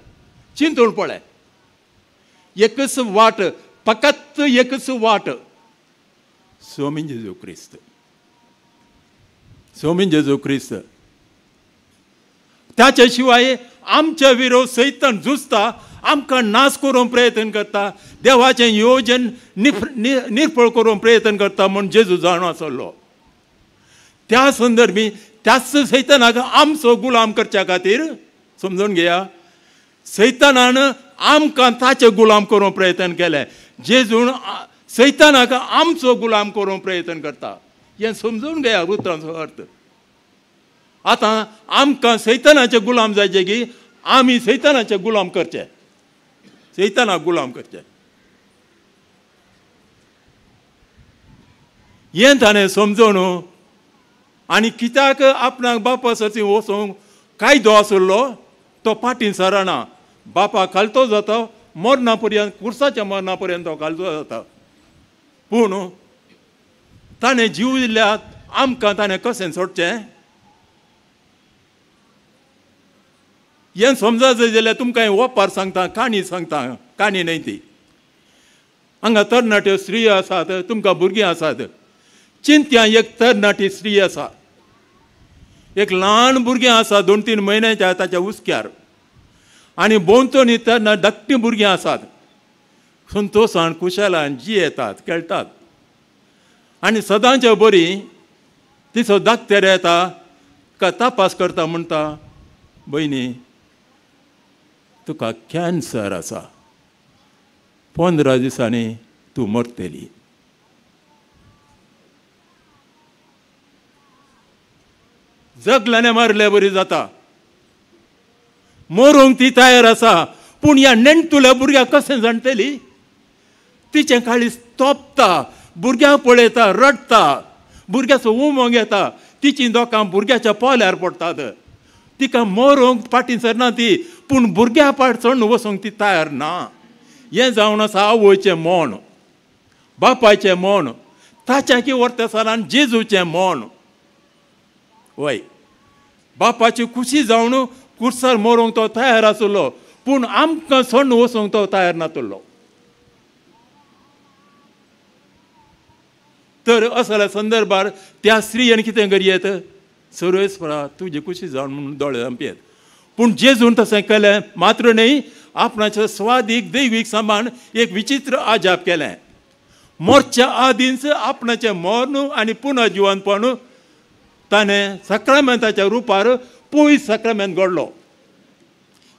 चिंतून पळय, एकच वाट, फकत एकच वाट, स्वामी जेजू क्रिस्त, स्वामी जेजू क्रिस्त। ताच्या शिवाय आमच्या विरोध सैतान झुजता, आमकां नाश करूंक प्रयत्न करता, देवाचें योजन निर्फळ करूंक प्रयत्न करता म्हूण जेजू जाणो आसलो। त्या संदर्भी त्याच सैतानाक आमचो गुलाम करच्या खातीर, समजून घेया, सैतानान आमकां ताचे गुलाम करूंक प्रयत्न केलें, जेजून सैतानाक आमचो गुलाम करूंक प्रयत्न करता। हें समजून घेया उतरांचो अर्थ। आतां आमकां सैतानाचे गुलाम जायचे की आमी सैतानाचे गुलाम करचे, सैतानाक गुलाम करचे। हें ताणें समजून आनी कित्याक आपणाक बापा सरची वचूंक कायदो आसलो तो फाटीं सरना, बापा खालतो जाता मरणा पर्यंत, कुर्साच्या मरणा पर्यंत तो खालतो जाता। पूण ताणें जीव दिल्यार आमकां ताणें कशें सोडचें हें समजायचें जाल्यार तुमकां ओपार सांगता, काणी सांगता, काणी न्हय ती। हांगा तरणाट्यो स्त्री आसात, तुमकां भुरगीं आसात। चिंत्या एक तरणाटी स्त्री आसा, एक ल्हान भुरगें आसा 2-3 म्हयन्याच्या ताच्या हुस्क्यार, आनी भोंवतणी तरणाट धाकटीं भुरगीं आसात, संतोशान खुशालान जियेतात, खेळटात। आनी सदांचे बरी तिचो दाक्तेर येता, का तपास करता, म्हणटा भयणी तुका कॅन्सर आसा, 15 दिसांनी तूं मरतली। जगल्याने मारले बरी जाता, मरूंक ती तयार आसा, पूण ह्या नेणटुल्या भुरग्याक कशें जाणटली? तिचें काळीज तोपता, भुरग्यांक पळयता, रडटा, भुरग्याचो उमंग येता, तिचीं दोकां भुरग्याच्या पोल्यार पडटात। तिका मरूंक फाटीं सरना ती, पूण भुरग्या पाट चडून वचूंक ती तयार ना। हें जावन आसा आवयचें मन, बापायचें मन। ताच्या की वर्तसालान जेजूचें मन. वय बापाची खुशी जावन कुर्सार मरूंक तो तयार आसलो, पूण आमकां सोडून वचूंक तो तयार नातलो. तर असल्या संदर्भार त्या स्त्रियेन कितें करयेत, सर्वेस्परा तुजी खुशी जावन म्हणून दोळे धांपयेत. पूण जेजून तशें केलें मात्र न्हय, आपणाच्या स्वादीक दैवीक सामान एक विचित्र आजाप केलें. मरच्या आदींच आपणाचें मर्ण आनी पुनर्जिवनपण ताणें साक्रामेंताच्या रुपार पयस साक्रामेंत घडलो.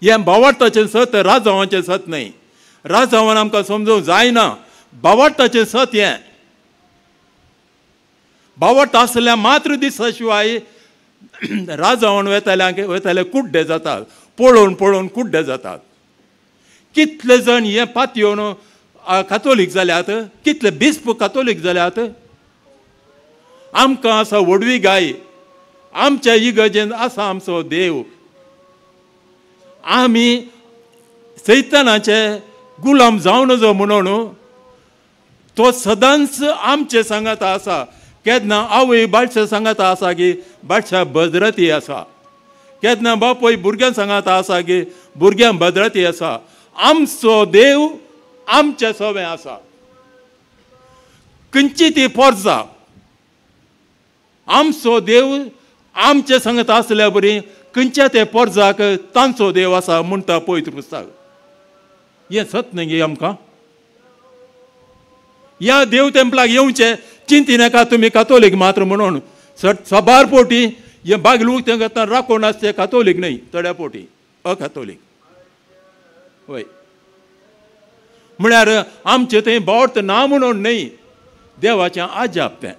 हें भावार्थाचें सत, राजावांचें सत न्हय. राजावान आमकां समजूंक जायना, भावार्थाचें सत हें. भावार्थ आसल्या मात्र दिसा शिवाय राजावान वेताल्यांक वेताले कुड्डे जातात, पळोवन पळोवन कुड्डे जातात. कितले जाण हें पातयेवन कातोलीक जाल्यात, कितले बिस्प कातोलीक जाल्यात. आमकां आसा व्हडवी गाय, आमच्या इगर्जेंत आसा आमचो देव. आमी सैतानाचे गुलाम जावं नजो म्हणून तो सदांच आमचे सांगाता आसा. केन्ना आवय बाळशा सांगाता आसा की बाळशा भद्रती आसा, केन्ना बापूय भुरग्यां सांगाता आसा की भुरग्यां भद्रती आसा. आमचो देव आमचे सवें आसा. खंयची ती पोरजा आमचो देव आमचे सांगता आसल्या बरी खंयच्या ते पोरजाक तांचो देव आसा म्हणटा पवित्र पुस्तक. हें सत न्हय गे आमकां? ह्या देव तेंपलाक येवचें चिंती नाका तुमी कातोलीक मात्र म्हणून. सबार पोटी हे बागलू उक्तें करतना राखून आसचे कातोलीक न्हय, थोड्या पोटी अकातोलीक. वय म्हळ्यार आमचें थंय भावार्थ ना म्हणून न्हय, देवाचें आजाप तें,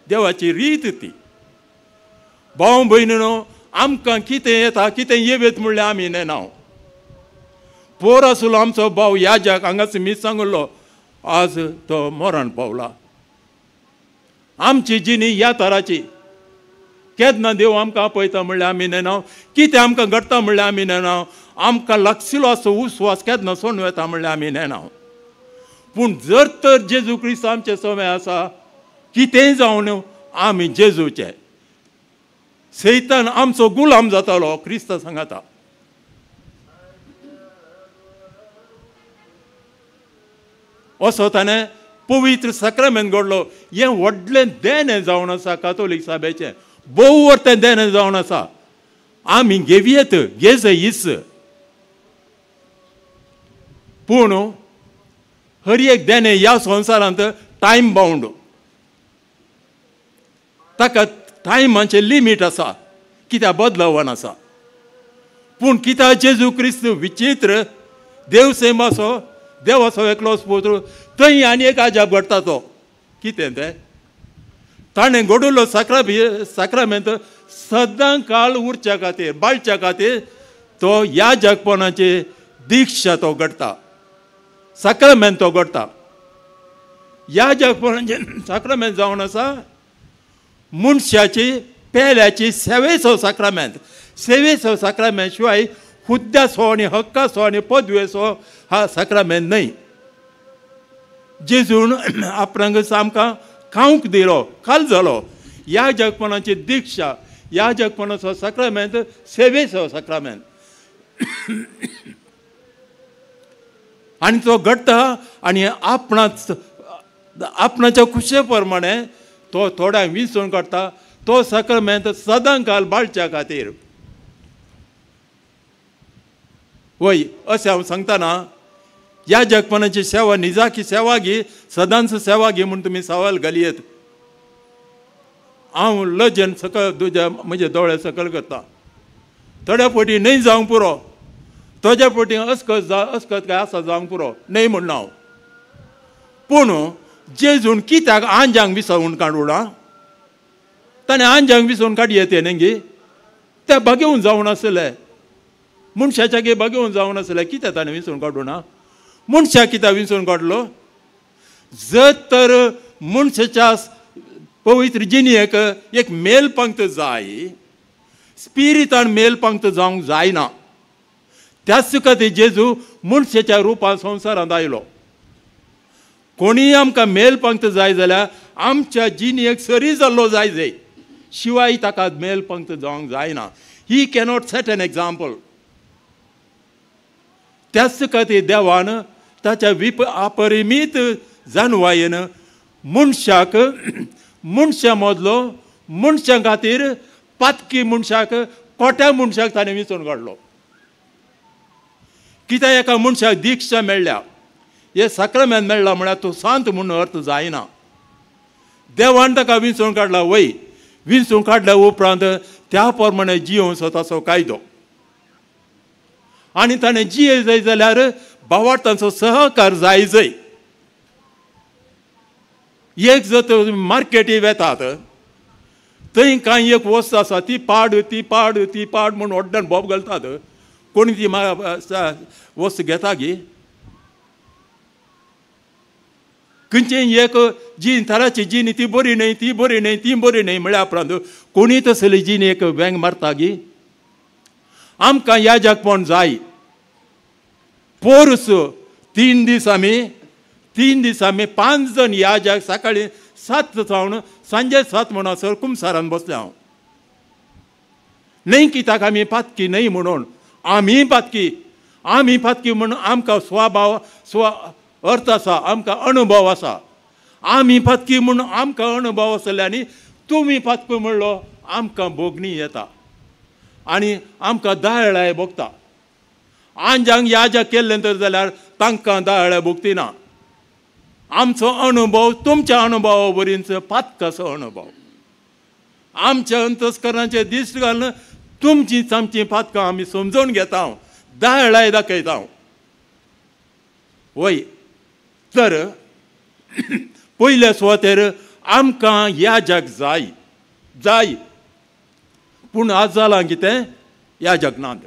देवाची रीत ती. भाव भयणीनो, आमकां कितें येता कितें येवेत म्हणल्यार आमी नेना. पोर आसलो आमचो भाव याजाक हांगाच मीस सांगलो, आज तो मरण पावला. आमची जिणी ह्या तराची. केन्ना देव आमकां आपयता म्हणल्यार आमी नेना, कितें आमकां घडटा म्हणल्यार आमी नेना, आमकां लागशिल्लो असो उस्वास केन्ना सोडून वता म्हणल्यार आमी नेना. पूण जर तर जेजू क्रिस्त आमचे सवे आसा, कितेंय जावन आमी जेजूचे. सैतान आमचो गुलाम जातालो क्रिस्त सांगाता. असो ताणें पवित्र साक्रामेंत घडलो. हें व्हडलें देणें जावन आसा कातोलीक साबेचें, भोव व्हडलें देणें जावन आसा. आमी घेवयेत घेज his, पूण हर एक देणें ह्या संवसारांत टायम बावंड, ताका टायमाचें लिमीट आसा, कित्याक बदलावन आसा. पूण कित्याक जेजू क्रिस्त विचित्र देव सैमाचो, देवाचो एकलोच पुत्र, थंय आनी एक आजाप घडटा. तो कितें तें ताणें घडयल्लो साक्रामेंत सदां काळ उरच्या खातीर, बाळच्या खातीर तो ह्या जगपणाची दीक्षा तो घडटा, साक्रामेंत तो घडटा. ह्या जगपणाचें साक्रामेंत जावन आसा मनशाची पेल्याची सेवेचो साक्रामेंत. सेवेचो साक्रामेंत शिवाय हुद्द्याचो आनी हक्काचो आनी पदवेचो हा साक्रामेंत न्हय. जेजून आपणाक आमकां खावंक दिलो, खाल जालो. ह्या जगपणाची दीक्षा, ह्या जगपणाचो साक्रामेंत सेवेचो साक्रामेंत. आनी तो घडटा आनी आपणाच्या खुशे प्रमाणे तो थोड्यांक विंचून काडटा. तो साक्रामेंत सदां काल बाळच्या खातीर. वय अशें हांव सांगतना ह्या जगपणाची सेवा निजाकी सेवा घे, सदांच सेवा घे म्हूण तुमी सवाल घालयेत. हांव लजेन सकल तुज्या म्हजे दोळे सकल करता. थोड्या फावटी न्हय जावंक पुरो, थोड्या फावटी अस्कत अस्कत काय आसा जावंक पुरो न्हय म्हणना हांव. पूण जेजून कित्याक आंजांक विसवून काडुना? ताणें आंजांक विसवून काडयेत न्ही गे, ते बागेवन जावन आसले, मनशाच्या गे बागेवन जावन आसले. कित्याक ताणें विसवून काडुना? मनशाक कित्याक विसवून काडलो? जर तर मनशाच्या पवित्र जिणेक एक मेल पंक्त जाय, स्पिरितान मेल पंक्त जावंक जायना. त्याच खातीर जेजू मनशाच्या रुपान संवसारांत आयलो. कोणीय आमकां मेल पंक्त जाय जाल्यार आमच्या जिणेक सरी जाल्लो जाय जाय शिवाय ताका मेल पंक्त जावंक जायना. He cannot set an example. त्याच खातीर देवान ताच्या अपरिमीत जानवायेन मनशाक मनशा मदलो मनशां खातीर पातकी मनशाक कोट्या मनशाक ताणें विंचून काडलो. कित्याक एका मनशाक दीक्षा मेळ्ळ्या, हे साक्रामेंत मेळ्ळा म्हळ्यार तूं सांत म्हूण अर्थ जायना. देवान ताका विंचून काडला वय, विंचून काडल्या उपरांत त्या प्रमाणे जियोवचो ताचो कायदो आनी ताणें जिये जाय जाल्यार भावार्थांचो सहकार जाय जाय. एक जर मार्केटी वेतात थंय कांय एक वस्त आसा ती पाड ती पाड ती पाड म्हूण व्हडल्यान बोब घालतात, कोणी ती वस्त घेता गी? खंयचेय एक जीन थराची जीन ती बरी न्हय ती बरी न्हय ती बरी न्हय म्हळ्या उपरांत कोणी तसली जीन एक वेंग मारता गी? आमकां याजकपण जाय. पोरस 3 दीस आमी 3 दीस आमी 5 जण याजक सकाळी 7 जावन सांजे 7 म्हणसर कुमसारान बसले हांव. न्हय कित्याक आमी पातकी न्हय म्हणून, आमी पातकी, आमी पातकी म्हणून आमकां स्वभाव स्व अर्थ आसा, आमकां अणभव आसा. आमी पातकी म्हणून आमकां अणभव आसले आनी तुमी पातकी म्हणलो आमकां भोगणी येता आनी आमकां दायळाय भोगता. आंजांक याजक केल्लें तर जाल्यार तांकां दायळाय भोगतिना. आमचो अणभव तुमच्या अणभवा वरींच पातकाचो अणभव. आमच्या अंतस्करणाचे दिश्ट घालून तुमची आमची पातकां आमी समजून घेता, दायळाय दाखयता. वय तर पयल्या सुवातेर आमकां याजक जाय जाय. पूण आज जालां कितें, याजक नात.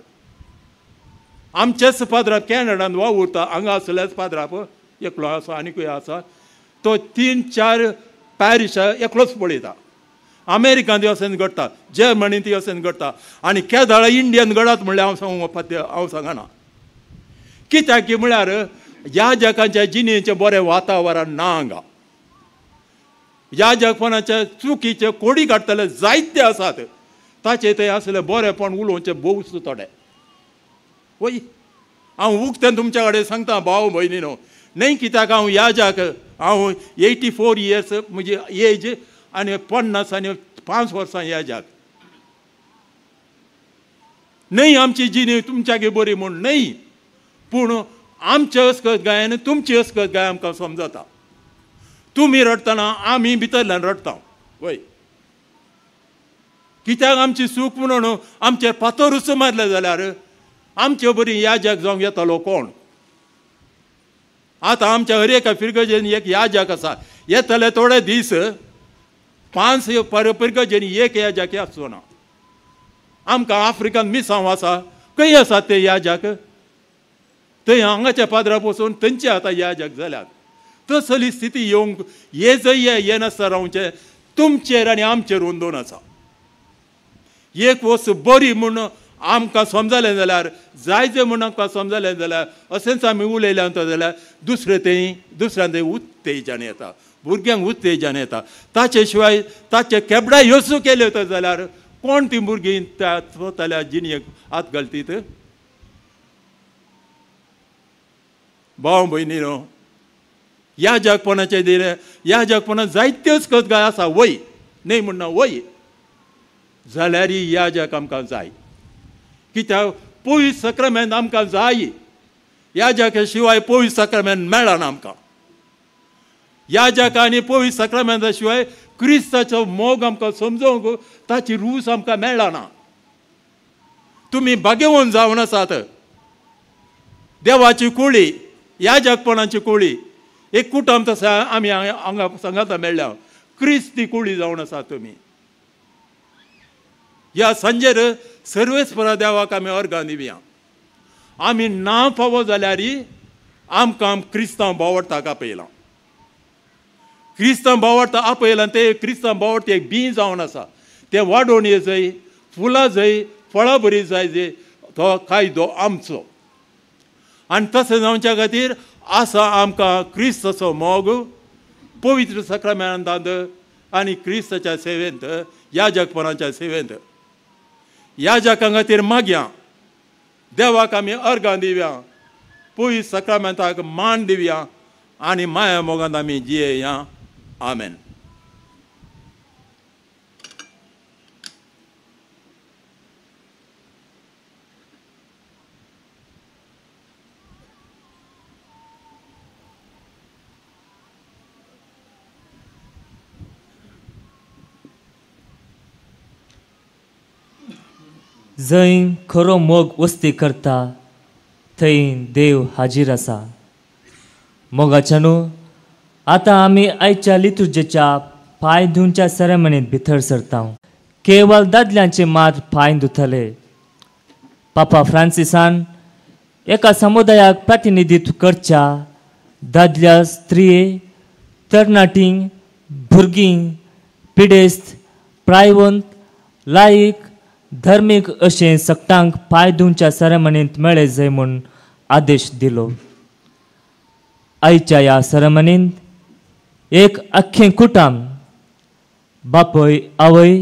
आमचेच पाद्राप कॅनडान वावुरता, हांगा आसल्याच पाद्राप एकलो आसा आनीकूय आसा, तो 3-4 पॅरिश एकलोच पळयता. अमेरिकान ती अशें घडटा, जर्मनीन ती अशें घडटा आनी केदाळा इंडियन घडात म्हणल्यार हांव सांगू हांव सांगना. कित्याक की म्हळ्यार याजकांच्या जिणेचें बरें वातावरण ना हांगा. याजकपणाच्या चुकीचे कोडी काडटले जायते आसात, ताचे थंय आसलें बरेंपण उलोवचें भोवच थोडे. वय हांव उक्तें तुमच्या कडेन सांगता भाव भयणीनो, न्हय कित्याक हांव याजक, हांव 84 इयर्स म्हजी एज आनी 50 आनी 5 वर्सां याजक न्हय. आमची जिणी तुमच्यागे बरी म्हूण न्हय, पूण आमचे अस्कत गाय आनी तुमची अस्कत गाय आमकां समजता. तुमी रडटना आमी भितरल्यान रडटा. वय कित्याक आमची सूख म्हणून आमचेर फातरूच मारले जाल्यार आमचे बरी याजक जावंक येतलो कोण? आतां आमच्या हर एका फिरगजेन एक याजक आसा, येतले थोडे दीस 5 फिरगजेन एक याजक आसचो ना. आमकां आफ्रिकन मिसांव आसा, खंय आसा ते याजक? थंय हांगाच्या पाद्रा पसून थंयचे आतां याजक जाल्यात. तसली स्थिती येवंक ये जय येनासतना रावचें तुमचेर आनी आमचेर अंदून आसा. एक वस्त बरी म्हूण आमकां समजलें जाल्यार, जाय जें म्हूण आमकां समजलें जाल्यार, अशेंच आमी उलयलें जाल्यार दुसरें थंय दुसऱ्यान थंय उत्तेजन येता, भुरग्यांक उत्तेजन येता. ताचे शिवाय ताचे केबडा योसू केल्यो तर जाल्यार कोण ती भुरगीं त्या स्वताल्या जिणेक हात घालतीत? भाव भयणीनो, ह्या जगपणाचें दिलें, ह्या जगपणांत जायत्योच कथगाय आसा वय न्हय म्हणना वय, जाल्यार ह्या जग आमकां जाय. कित्याक पवित्र साक्रामेंत आमकां जाय. ह्या जगा शिवाय पवित्र साक्रामेंत मेळना आमकां. ह्या जगा आनी पवित्र साक्रामेंता शिवाय क्रिस्ताचो मोग आमकां समजोवंक ताची रूच आमकां मेळना. तुमी भाग्यवंत जावन आसात. देवाची कुळी, ह्या जगपणाची कुळी, एक कुटुंब तशें आमी हांगा सांगाता मेळ्ळ्या क्रिस्ती कुळी जावन आसा तुमी. ह्या सांजेर सर्वेस्परा देवाक आमी अर्गां दिवया. आमी ना फावो जाल्यार आमकां क्रिस्तांव भावार्थाक आपयलां. क्रिस्तांव भावार्थ आपयलां, ते क्रिस्तांव भावार्थ एक बीं जावन आसा, तें वाडोवन ये जाय, फुलां जाय, फळां बरी जाय, जे तो कायदो आमचो. आनी तशें जावच्या खातीर आसा आमकां क्रिस्ताचो मोग, पवित्र साक्रामेंतांत आनी क्रिस्ताच्या सेवेंत, याजकपणाच्या सेवेंत. याजकां खातीर मागया, देवाक आमी अर्गां दिवया, पवित्र साक्रामेंताक मान दिवया आनी माया मोगांत आमी जियेया. आमेन. जंय खरो मोग वस्ती करता थंय देव हाजीर आसा. मोगाच्यानू आतां आमी आयच्या लितुर्जेच्या पांय धुवच्या सेरेमनींत भितर सरता. केवल दादल्यांचे मात पांय धुतले. पापा फ्रांसिसान एका समुदायाक प्रतिनिधित्व करच्या दादल्या, स्त्रिये, तरणाटी, भुरगीं, पिडेस्त, प्रायवंत, लायक, धर्मीक अशें सगटांक पांय धुवच्या सेरेमनींत मेळ्ळे जाय म्हूण आदेश दिलो. आयच्या ह्या सेरेमनींत एक आख्खें कुटाम, बापय, आवय,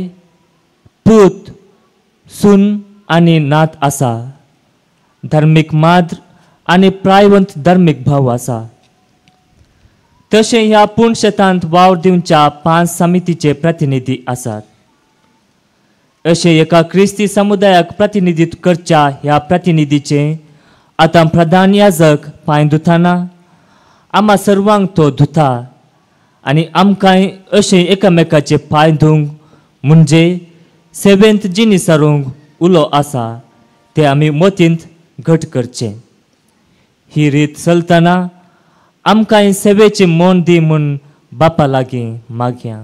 पूत, सून आनी नात आसा. धार्मीक माद्र आनी प्रायवंत धार्मीक भाव आसा. तशें ह्या पूण शेतांत वावर दिवच्या 5 समितीचे प्रतिनिधी आसात. अशें एका क्रिस्ती समुदायाक प्रतिनिधित्व करच्या ह्या प्रतिनिधीचें आतां प्रधान याजक पांय धुताना आमा सर्वांक तो धुता आनी आमकांय अशें एकामेकाचे पांय धुवंक म्हणजे सेवेंत जिनी सारूंक उलो आसा ते आमी मतींत घट करचें. ही रीत चलतना आमकांय सेवेचें मन दी म्हूण बापा लागीं मागया.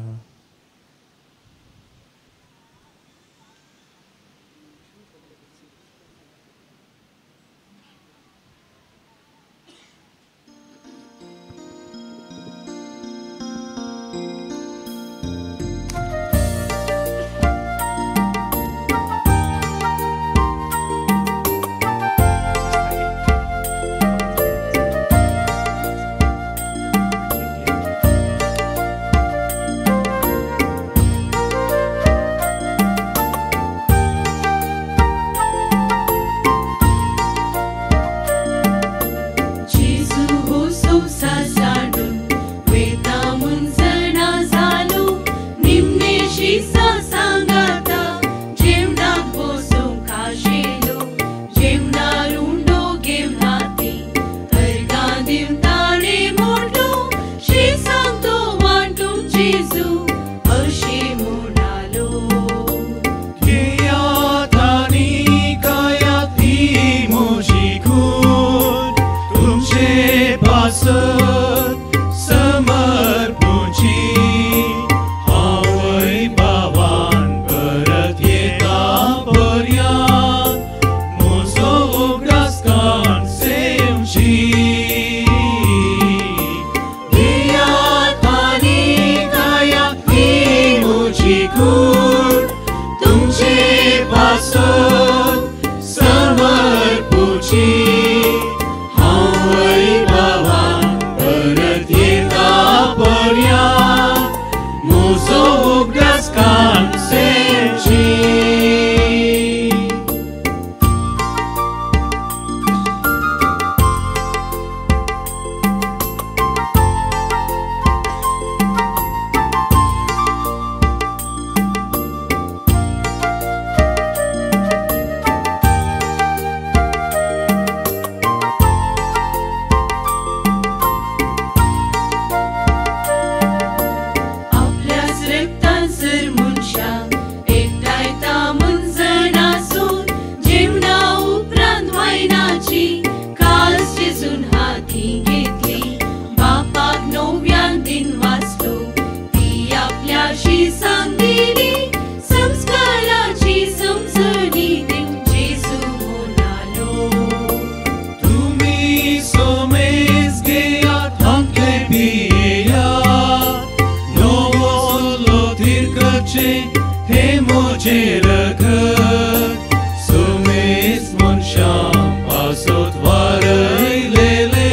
पासोत वारयलेले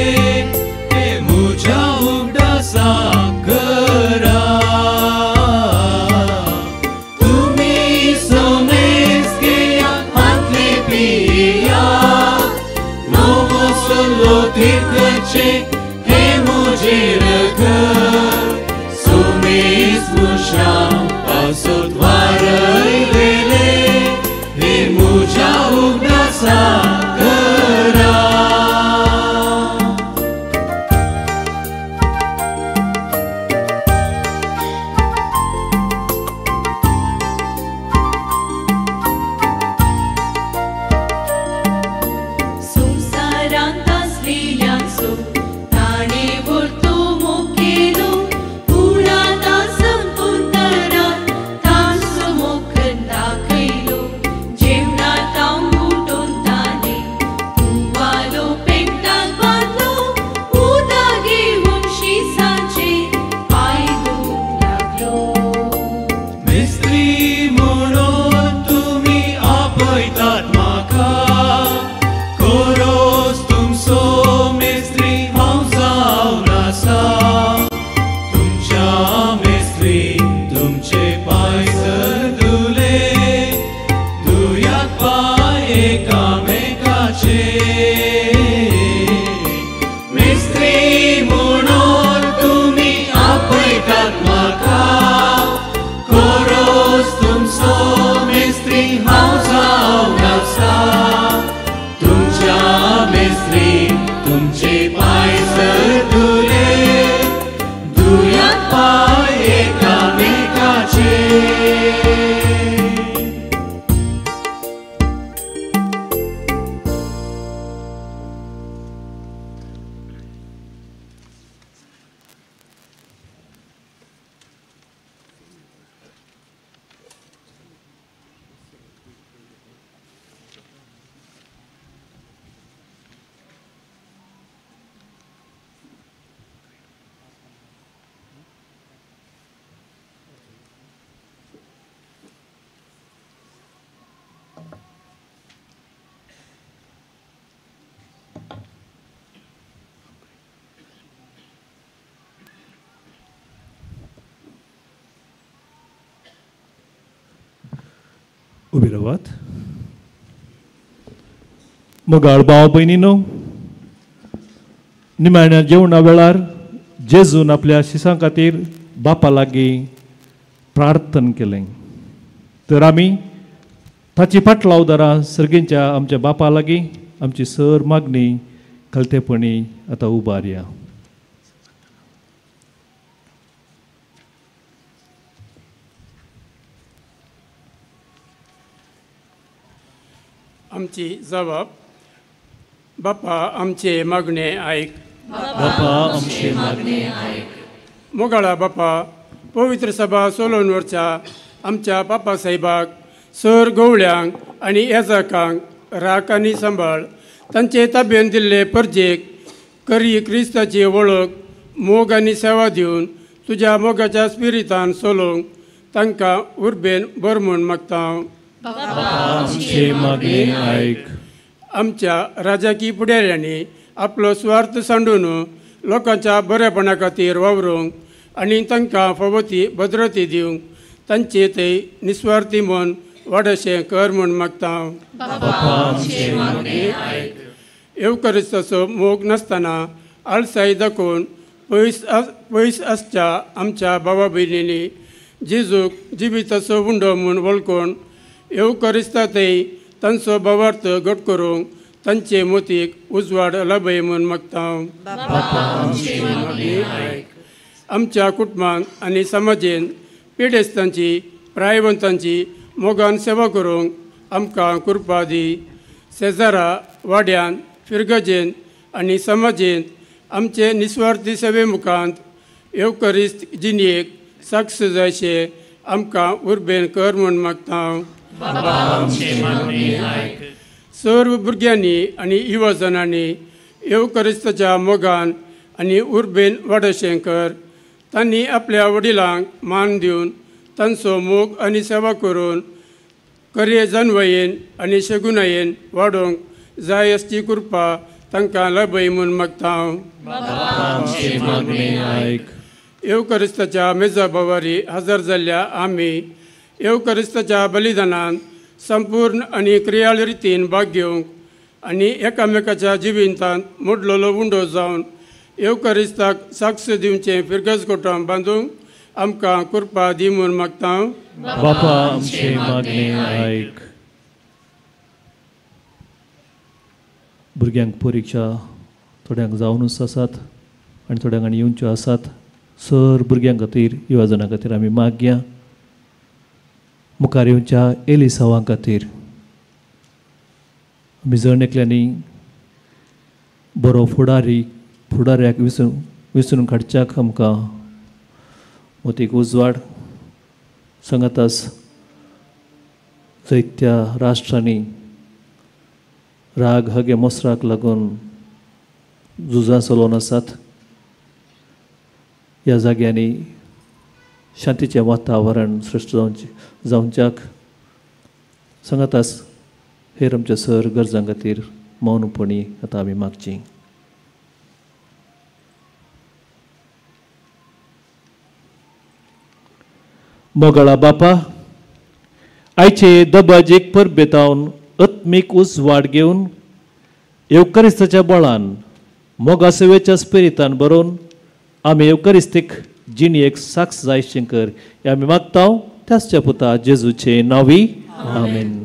हे मुजा उगडासा. मनुष्या पासत वारयलेले हे मुजा उगडासा करा. उबी रावात. मोगाळ भाव भयणीनो, निमाण्या जेवणा वेळार जेजून आपल्या शिसां खातीर बापा लागीं प्रार्थन केलें. तर आमी ताची फाटलावदारां सर्गींच्या आमच्या बापा लागीं आमची सर मागणी खलतेपणी आतां उबारया. आमची जबाब. बापा आमचे मागणे आयक. बापा आमचे मागणे आयक. मोगाळा बापा, पवित्र सभा सोलोवन वरच्या आमच्या बापा साहेबाक, सर गवळ्यांक आनी येजाकांक राख आनी सांबाळ. तांचे ताबेन दिल्ले परजेक करी क्रिस्ताची वळख, मोग आनी सेवा दिवन तुज्या मोगाच्या स्पिरितान सोलोवंक तांकां उर्बेन बर म्हूण मागता हांव. आमच्या राजकी फुडाऱ्यांनी आपलो स्वार्थ सांडून लोकांच्या बरेपणा खातीर वावरूंक आनी तांकां फावो ती भद्रती दिवंक तांचे ते निस्वार्थी मन वाडशें कर म्हूण मागता हांव. येवकरिस्ताचो मोग नासतना आळसाय दाखोवन पयस पयस आसच्या आमच्या भावा भयणींनी जेजूक जिविताचो उंडो म्हूण वळखून येवकरिस्ता ते तांचो भावार्थ घट करूंक तांचे मोतीक उजवाड लाभय म्हूण मागता हांव. आमच्या कुटुंबांत आनी समाजेन पिडेस्तांची प्रायवंतांची मोगान सेवा करूंक आमकां कृपा दी. शेजारा वाड्यान फिरगजेन आनी समाजेंत आमचे निस्वार्थी सेवे मुखांत येवकरिस्त जिणेक साक्ष जायशे आमकां उर्बेन कर म्हूण मागता हांव. सर्व भुरग्यांनी आनी युवजनांनी येवकरिस्ताच्या मोगान आनी उर्बेन वाडशें कर. तांणी आपल्या वडिलांक मान दिवन तांचो मोग आनी सेवा करून करिये जानवयेन आनी शेगुणायेन वाडोवंक जाय आसची कृपा तांकां लाभय म्हूण मागता हांव. येवकरिस्ताच्या मेजा भावारी हजर जाल्ल्या आमी येवकरिस्ताच्या बलिदानान संपूर्ण आनी क्रियाळ रितीन भाग घेवंक आनी एकामेकाच्या जिवितांत मोडलेलो उंडो जावन येवकरिस्ताक साक्ष दिवचें फिरगज कोटां बांदूंक आमकां कृपा दी म्हूण मागता. बापा आमचे मागणे आयक. भुरग्यांक परिक्षा थोड्यांक जावनूच आसात आनी थोड्यांक आनी येवच्यो आसात. सर भुरग्यां खातीर युवाजनां खातीर आमी मागया. मुखार येवच्या एलिसांवां खातीर आमी जण एकल्यांनी बरो फुडाऱ्याक विसरून काडच्याक आमकां मोतीक उजवाड सांगातास जायत्या राष्ट्रांनी राग हगे मोसराक लागून झुजां चलोवन आसात. ह्या जाग्यांनी शांतीचें वातावरण सृश्ट जावच्याक सांगातास हेर आमच्या सर गरजां खातीर मौनपणी आतां आमी मागची. मोगाळा बापा, आयचे दबाजीक परबेतावन आत्मीक उजवाड घेवन येवकारिस्ताच्या बळान मोगा सेवेच्या स्पिरितान बरोवन आमी येवकारिस्तीक जिणेक साक्ष जाय शंकर हे आमी मागता त्याच्या पुता जेजूचे नांवी. आमेन.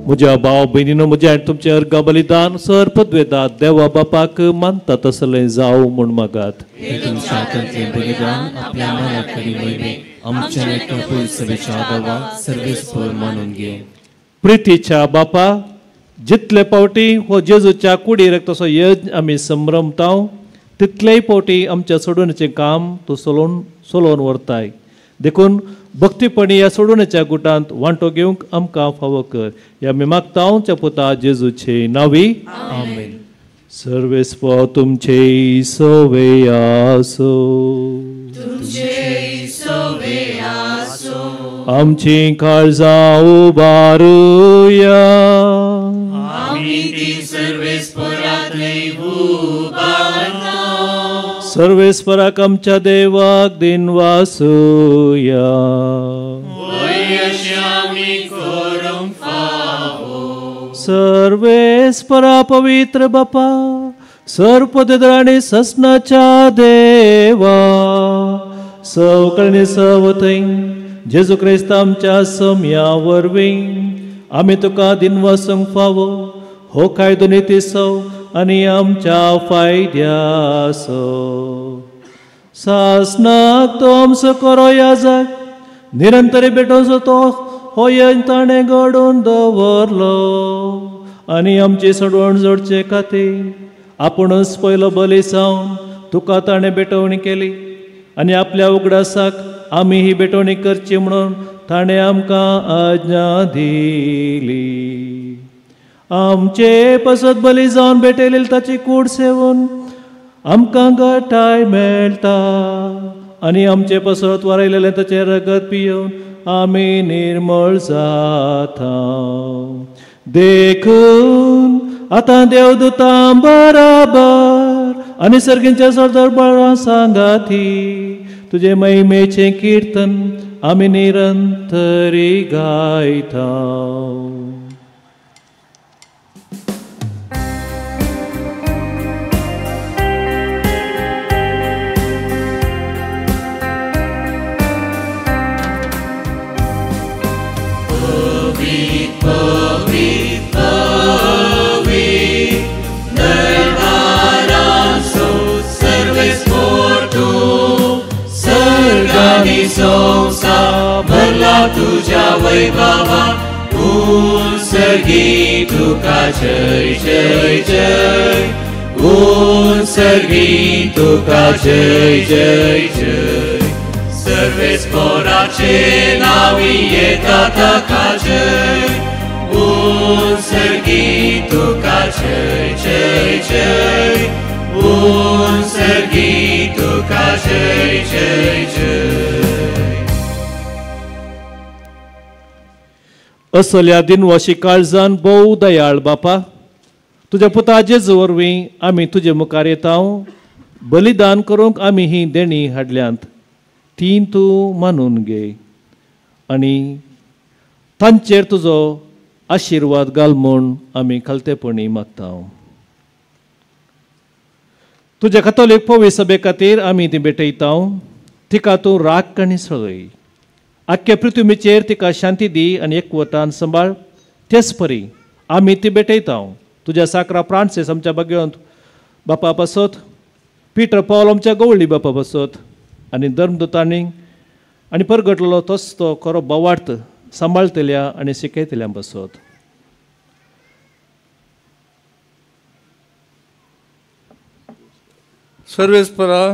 म्हज्या भाव भयणीनो, म्हजें आनी तुमचें अर्घ बलिदान सर पदवेदा देवा बापाक मानता तसलें जावं म्हूण मागात. तुमच्या हातांतलें बलिदान आपल्या मनाक वयलें आमच्या सभेच्या देवा सर्वेस्पर मानून घे. प्रितीच्या बापा, जितले फावटी हो जेजूच्या कुडीर तसो यज्ञ आमी संभ्रमताव तितलेय फावटी आमच्या सोडवणेचें काम तूं सोलोवन व्हरताय. देखून भक्तीपणी ह्या सोडवणेच्या गुटांत वांटो घेवंक आमकां फावो कर. ह्या आमी मागता च्या पुता जेजूचे नांवी. आमेन. सर्वेस्पोर तुमचे सोवे आसो. तुमचे सोवे आसो. आमची काळजां उबारुया. आमी ती सर्वेस्पोरांतले उबारता. सर्वेस्पराक आमच्या देवाक दिनवासुया. सर्वेस्परा पवित्र बापा, सर्वपवित्र आनी ससनाच्या देवा, सवकळणी सवथंय जेजू क्रिस्त आमच्या सम्या वरवीं आमी तुका दिनवासूंक फावो हो कायदो नितीचो आनी आमच्या फायद्याचो. सासनाक तो आमचो करो याजक निरंतरी भेटोवचो तो हो ताणें घडोवन दवरलो आनी आमची सडवण जोडचे खातीर आपुणूच पयलो बली जावन तुका ताणें भेटवणी केली आनी आपल्या उगडासाक आमी ही भेटवणी करची म्हणून ताणें आमकां आज्ञा दिली. आमचे पसत बली जावन भेटयलेली ताची कूड सेवून आमकां गटाय मेळटा आनी आमचे पसत वारयलेलें ताचें रगत पियोवन आमी निर्मळ जाता. देखून आतां देवदूतां बराबर आनी सर्गींच्या सरदरबारां सांगाती तुजे महिमेचें किर्तन आमी निरंतरी गायता. संसा भरला तुझ्या वैभवा उत्सर्गी तुका जय जय जय, उत्सर्गी तुका जय जय जय. सर्वेस्पोराचे नावी येता ताका जय, उत्सर्गी तुका जय जय जय, उत्सर्गी तुका जय जय जय. असल्या दिनवाशी काळजान भोव दयाळ बापा, तुज्या पुता जेजू वरवीं आमी तुजे मुखार येता. बलिदान करूंक आमी ही देणी हाडल्यांत ती तूं मानून घे आनी तांचेर तुजो आशिर्वाद घाल म्हूण आमी खालतेपणी मागता. तुज्या कथोलीक पवी सभे खातीर आमी ती भेटयता. तिका तूं राख आनी सळय, आख्या पृथ्वीचेर तिका शांती दी आनी एकवटान सांबाळ. तेच परी आमी ती भेटयता तुज्या साकरा फ्रांसीस आमच्या भाग्यवंत बापा पासत, पिटर पावल आमच्या गवळी बापा पासत आनी धर्मदूतांनी आनी परगटलो तोच तो खरो बोवार्थ सांबाळतल्या आनी शिकयतल्या पासत. सर्वेस्परा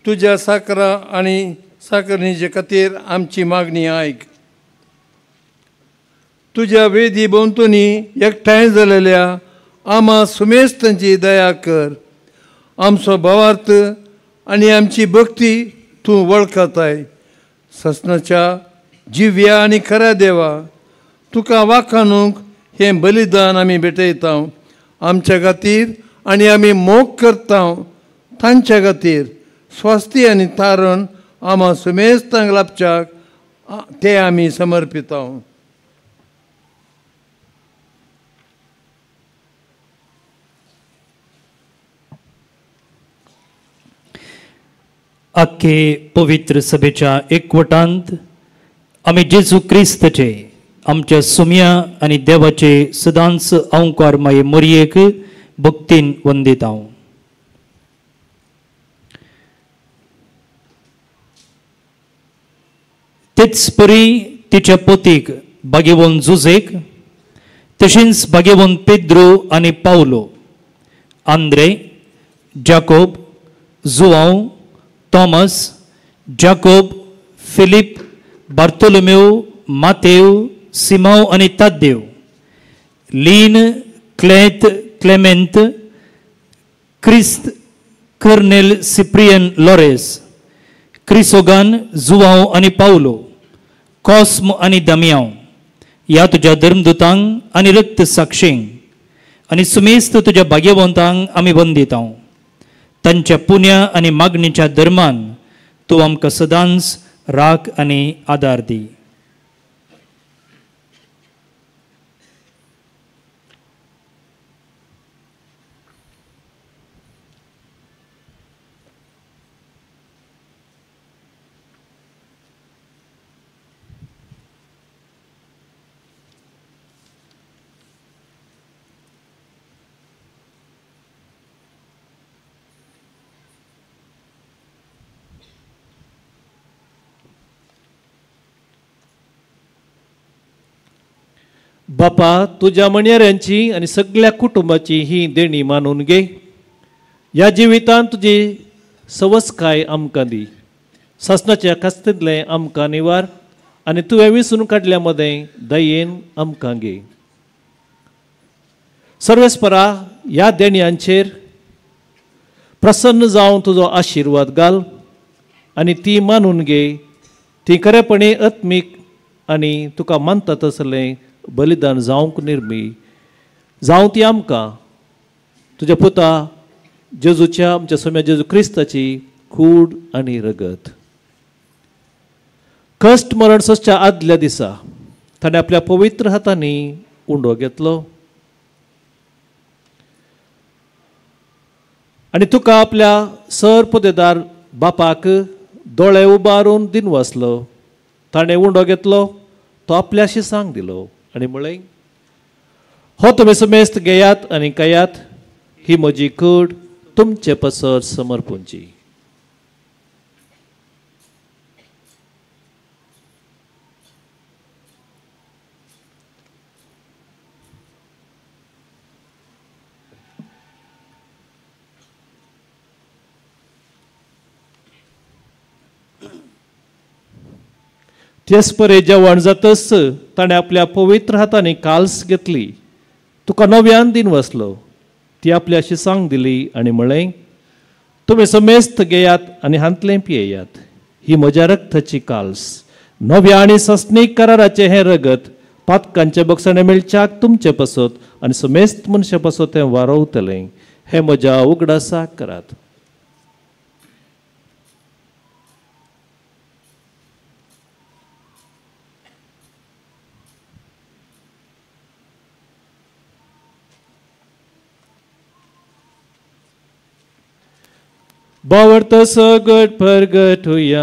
तुज्या साकरा आनी साकरणीचे खातीर आमची मागणी आयक. तुज्या वेदी भोंवतणी एकठांय जालेल्या आमा सुमेस्तांची दया कर. आमचो भावार्थ आनी आमची भक्ती तूं वळखताय. ससनाच्या जिव्या आनी खऱ्या देवा, तुका वाखाणूंक हें बलिदान आमी भेटयता. आमच्या खातीर आनी आमी मोग करता तांच्या खातीर स्वास्थ्य आनी तारण आमा सुमेस्तांक लाभच्याक ते आमी समर्पिता. आख्खे पवित्र सभेच्या एकवटांत आमी जेजू क्रिस्तचे आमच्या सुम्या आनी देवाचे सदांच अंकार माये मोरयेक भक्तीन वंदिता. तेच परी तिच्या पोतीक बागेवन जुजेक, तशेंच बागेवन पेद्रो आनी पावलो, आंद्रे, जाकोब, जुआंव, थॉमस, जाकोब, फिलीप, बार्तोलोमेव, मातेव, सिमाव आनी ताद्देव, लीन, क्लेत क्लेमेंत, क्रिस्त कर्नेल सिप्रियन लॉरेस, क्रिसोगान जुवांव आनी पावलो, कॉस्म आनी दामियांव ह्या तुज्या धर्मदूतांक आनी रक्त साक्षींक आनी सुमेस्त तुज्या भाग्यवंतांक आमी वंदिता. तांच्या पुण्या आनी मागणीच्या धर्मान तूं आमकां सदांच राख आनी आदार दी. बापा, तुज्या म्हणयाऱ्यांची आनी सगळ्या कुटुंबाची ही देणी मानून घे. ह्या जिवितांत तुजी सवसकाय आमकां दी. सासणाच्या कास्तींतलें आमकां निवार आनी तुवें विसून काडल्या मदें दयेन आमकां घे. सर्वेस्परा, ह्या देण्यांचेर प्रसन्न जावन तुजो आशिर्वाद घाल आनी ती मानून घे. ती खरेपणी आत्मीक आनी तुका मानता तसलें बलिदान जावंक निर्मी जावं ती आमकां तुज्या पुता जेजूच्या आमच्या सोम्या जेजू क्रिस्ताची कूड आनी रगत. कश्ट मरण सोंसच्या आदल्या दिसा ताणें आपल्या पवित्र हातांनी उंडो घेतलो आनी तुका आपल्या सर पोदेदार बापाक दोळे उबारून दिनवासलो. ताणें उंडो घेतलो, तो आपल्याशी सांग दिलो आनी म्हळें, हो तुमी समेस्त घेयात आनी खायात, ही म्हजी कूड तुमचे पासत समर्पूंची. तेच परे जेवण जातच ताणें आपल्या पवित्र हातांनी काल्स घेतली, तुका नव्यान दिन वसलो, ती आपल्याशी सांग दिली आनी म्हळें, तुमी समेस्त घेयात आनी हांतलें पियेयात, ही म्हज्या रक्ताची काल्स, नव्या आनी सस्नीक कराराचें हें रगत पातकांचे बक्षाणे मेळच्याक तुमचे पासत आनी समेस्त मनशा पासत तें वारोवतलें. हें म्हज्या उगडासाक करात. बावडतो सगट परगट हुया.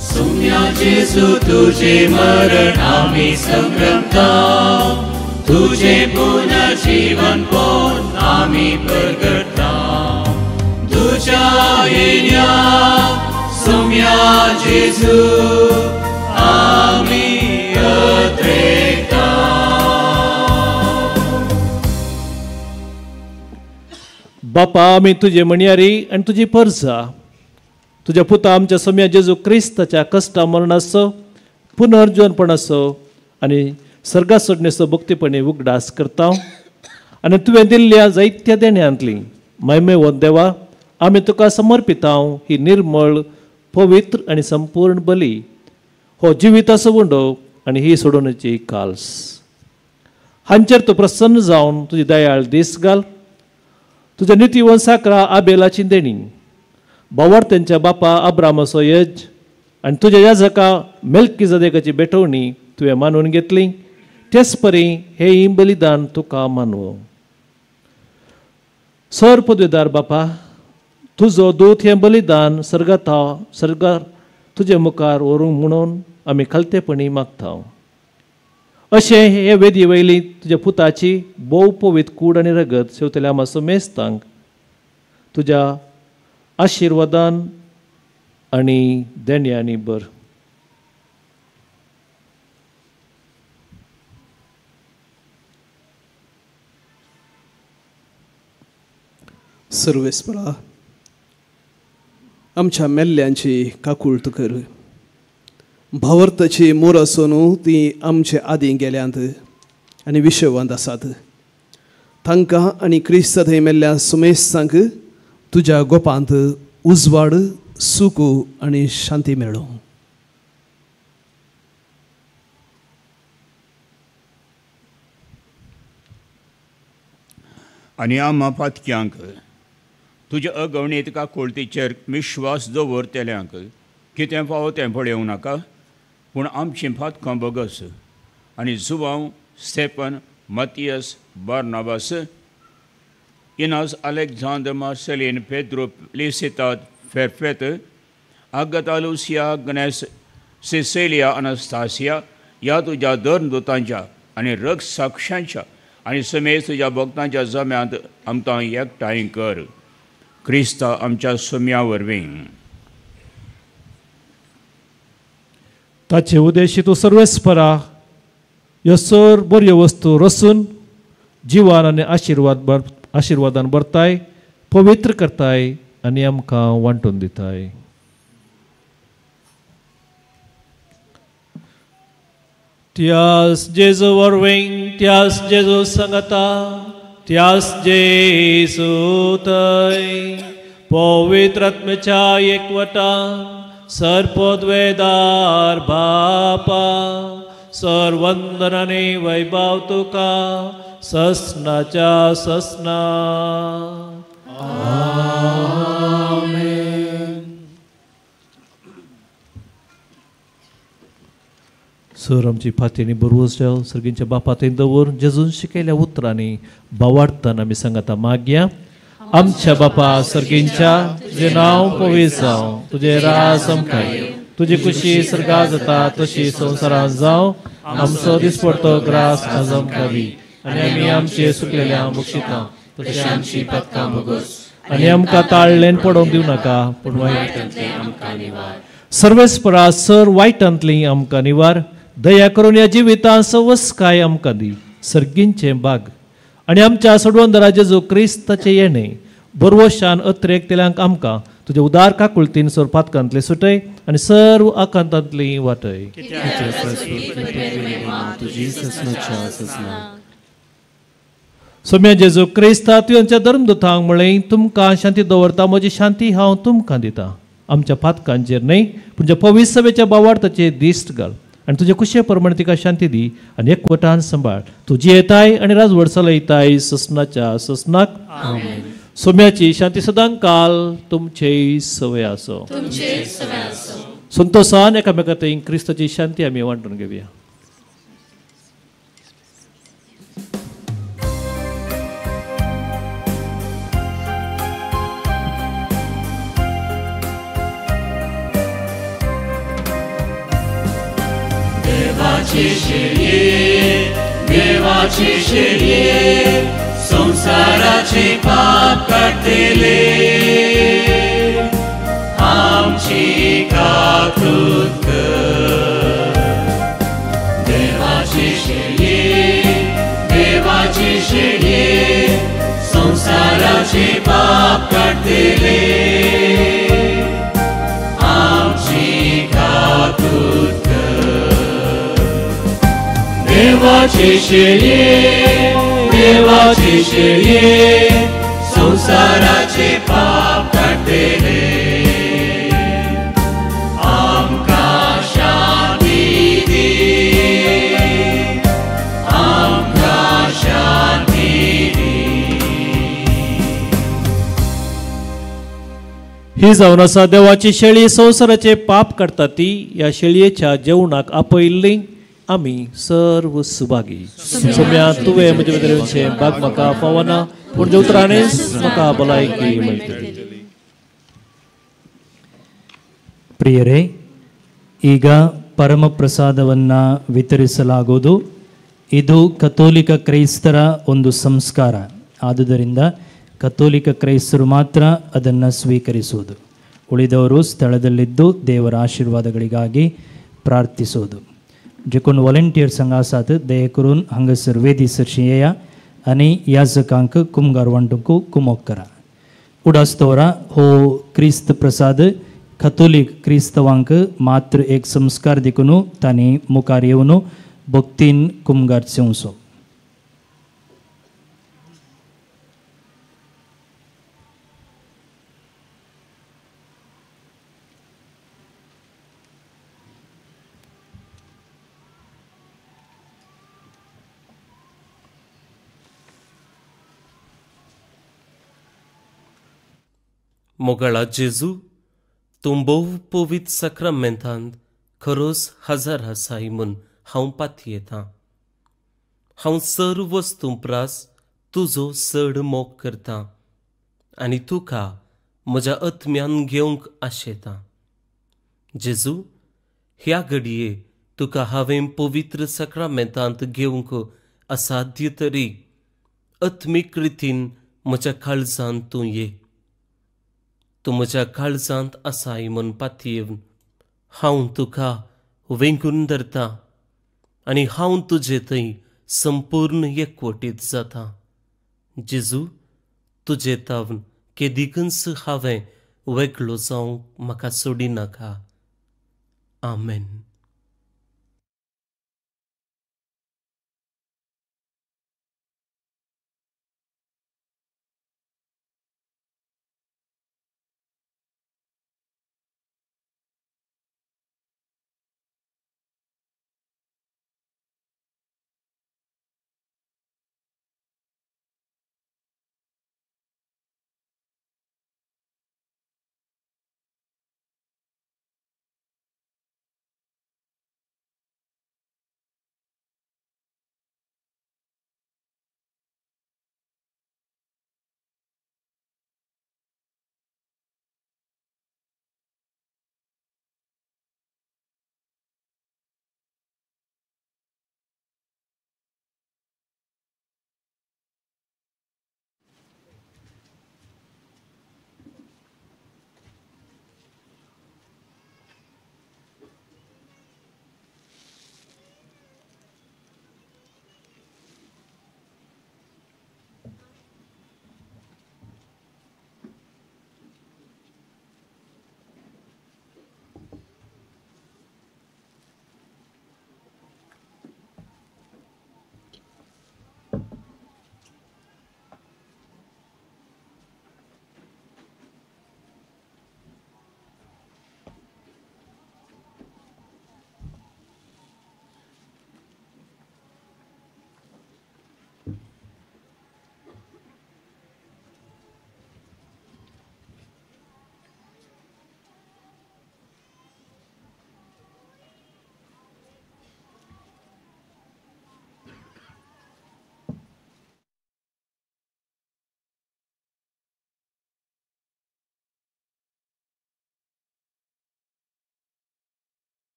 सुम्या जेजू तुझे मरण आम्ही संभ्रमता, तुझे पुनर्जीवन पोन आम्ही प्रगटता. तुझ्या येण्या सुम्या जेजू आम्ही अत्रेकता. बापा, आमी तुजे म्हणयारी आनी तुजी परजा तुज्या पुता आमच्या सोम्या जेजू क्रिस्ताच्या कश्टा मरणाचो पुनर्जीवनपणाचो आनी सर्गा सोडणेचो भक्तीपणी उगडास करता आनी तुवें दिल्ल्या जायत्या देण्यांतली महिमेवंत देवा आमी तुका समर्पिता ही निर्मळ पवित्र आनी संपूर्ण बली, हो जिविताचो उंडो आनी ही सोडोवण्याची काल्स. हांचेर तूं प्रसन्न जावन तुजी दयाळ दीस घाल. तुज्या नितीवन साकरा आबेलाची देणी, बावार्थ्यांच्या बापा अब्रामाचो यज आनी तुज्या याजका मेल्कीजदेकाची भेटवणी तुवें मानून घेतली, तेच परी हें बलिदान तुका मानव. सर पदवीदार बापा, तुजो दूत हें बलिदान सर्गाता सर्गार तुजे मुखार व्हरूंक म्हणून आमी खालतेपणी मागता. अशें हे वेदी वयली तुज्या पुताची भोव पवित्र कूड आनी रगत शेवतल्या आमा समेस्तांक तुज्या आशिर्वादान आनी देण्यांनी बर. सर्वेस्परा, आमच्या मेल्ल्यांची काकूळत कर. भावार्थाची मोर आसून ती आमचे आदीं गेल्यांत आनी विशवंत आसात. तांकां आनी क्रिस्त थंय मेल्ल्या सुमेस्तांक तुज्या गोपांत उजवाड, सुख आनी शांती मेळूं. आनी आमा पातक्यांक तुज्या अगवणीत काकुळतीचेर विश्वास दवरतल्यांक कितें फावो तें पळोवं नाका, पूण आमचीं फातकां बगस आनी Joao, Stephen, Matthias, Barnabas, Inas, Alexander, Marcelin, Pedro, Felicitas, Perfet, Agatha, Lucia, Agnes, Cecilia, Anastasia ह्या तुज्या धर्मदुतांच्या आनी रग साक्षांच्या आनी समेज तुज्या भक्तांच्या जम्यांत आमकां एकठांय कर, क्रिस्ता आमच्या सुम्या वरवीं. ताचे उद्देशी तूं सर्वेस्परा ह्यो सर बऱ्यो वस्तू रसून जिवान आनी आशिर्वादान भरताय, पवित्र करताय आनी आमकां वांटून दिताय. त्यास जेजू वरवीं, त्यास जेजू सांगता, त्यास जेजू थंय पवित्र आत्म्याच्या एकवटान सर्पद्वेदार बापा सर्वंदनाने वैभव तुका ससनाच्या ससना. आमेन. सर आमची फातींनी बरवस जाव सर्गींच्या बापा थंय दवर जेजून शिकयल्या उतरांनी बावाडताना आमी सांगता मागया. आमच्या बापा सर्गींच्या, तुजें नांव पवित्र जावं, तुजें राज आमकां येवं, तुजी खुशी सर्गा जाता तशी संवसारांत जावं. आमचो दिसपडतो ग्रास आज आमकां दी आनी आमी आमचे सुकलेल्या बक्षिता तशें आमची पातकां भोगोस आनी आमकां ताळ्ळेन पडोवंक दिवं नाका, पूण वायटांतलें आमकां निवार. सर्वेस्परा सर वायटांतली आमकां निवार, दया करून ह्या जिवितांत सवस्काय आमकां दी, सर्गींचें बाग आनी आमच्या सोडवंदरा जेजू क्रिस्ताचें येणें बरवशान अत्रेक तेल्यांक आमकां तुज्या उदार काकुळतीन सर पातकांतले सुटय आनी सर्व आकांतांतली वाटय. सोम्या जेजू क्रिस्ता तुवें धर्मदुतांक म्हळें, तुमकां शांती दवरता, म्हजी शांती हांव तुमकां दिता. आमच्या पातकांचेर न्हय पूण ज्या पवित्र सभेच्या बावार्थाचेर दिश्ट घाल आनी तुजे कुशे प्रमाणे तिका शांती दी आनी एकवटान सांबाळ. तुजी येताय आनी राजवट चलयताय ससनाच्या ससनाक. सोम्याची शांती सदां काल तुमचेय सवय आसो. संतोषान एकामेका थंय क्रिस्ताची शांती आमी वांटून घेवया. देवाची शेळये, देवाची शेळये, संसाराचे पाप काडटले, आमची काकूत कर. देवाची शेळये, देवाची शेळये, संसाराचे पाप काडटले, आमची काकूत कर. देवाची शेळये, देवाची शेळये, संसाराचे पाप काडटले, आमकां शांती दी, आमकां शांती दी. ही जावन आसा देवाची शेळी, संवसाराचे पाप काडटा ती. ह्या शेळयेच्या जेवणाक आपयल्ली आमी सर्व सुभागी. सोम्या तुवें म्हजे भितर येवचें बाग म्हाका फावना, पूण जे उतरांनीच म्हाका भलायकी मेळटली. ಪ್ರಿಯರೇ, ಈಗ ಪರಮಪ್ರಸಾದವನ್ನು ವಿತರಿಸಲಾಗುವುದು. ಇದು ಕಥೋಲಿಕ ಕ್ರೈಸ್ತರ ಒಂದು ಸಂಸ್ಕಾರ. ಆದುದರಿಂದ ಕಥೋಲಿಕ ಕ್ರೈಸ್ತರು ಮಾತ್ರ ಅದನ್ನು ಸ್ವೀಕರಿಸುವುದು. ಉಳಿದವರು ಸ್ಥಳದಲ್ಲಿದ್ದು ದೇವರ ಆಶೀರ್ವಾದಗಳಿಗಾಗಿ ಪ್ರಾರ್ಥಿಸುವುದು. जे कोण व्हॉलंटियर्स हांगा आसात दया करून हांगासर वेदी सरशी येया आनी याजकांक कुमगार वांटूंक कुमोक करा. उडास दवरा हो क्रिस्त प्रसाद कथोलीक क्रिस्तवांक मात्र एक संस्कार देखून तांणी मुखार येवन भक्तीन कुमगार चेवचो. मोगाळा जेजू, तूं भोव पवित्र साक्रामेंतांत खरोच हजार आसाय म्हूण हांव पातयेतां. हांव सर्व वस्तूं प्रास तुजो चड मोग करतां आनी तुका म्हज्या आत्म्यान घेवंक आशेतां. जेजू, ह्या घडये तुका हांवें पवित्र साक्रामेंतांत घेवंक असाध्य तरी आत्मीक रितीन म्हज्या काळजांत तूं ये. तूं म्हज्या काळजांत आसाय म्हूण पातयेवन हांव तुका वेंगून धरतां आनी हांव तुजे थंय संपूर्ण एकवटीत जाता. जेजू, तुजे तावन केदिकूच हांवें वेगळो जावंक म्हाका सोडिनाका. आमेन.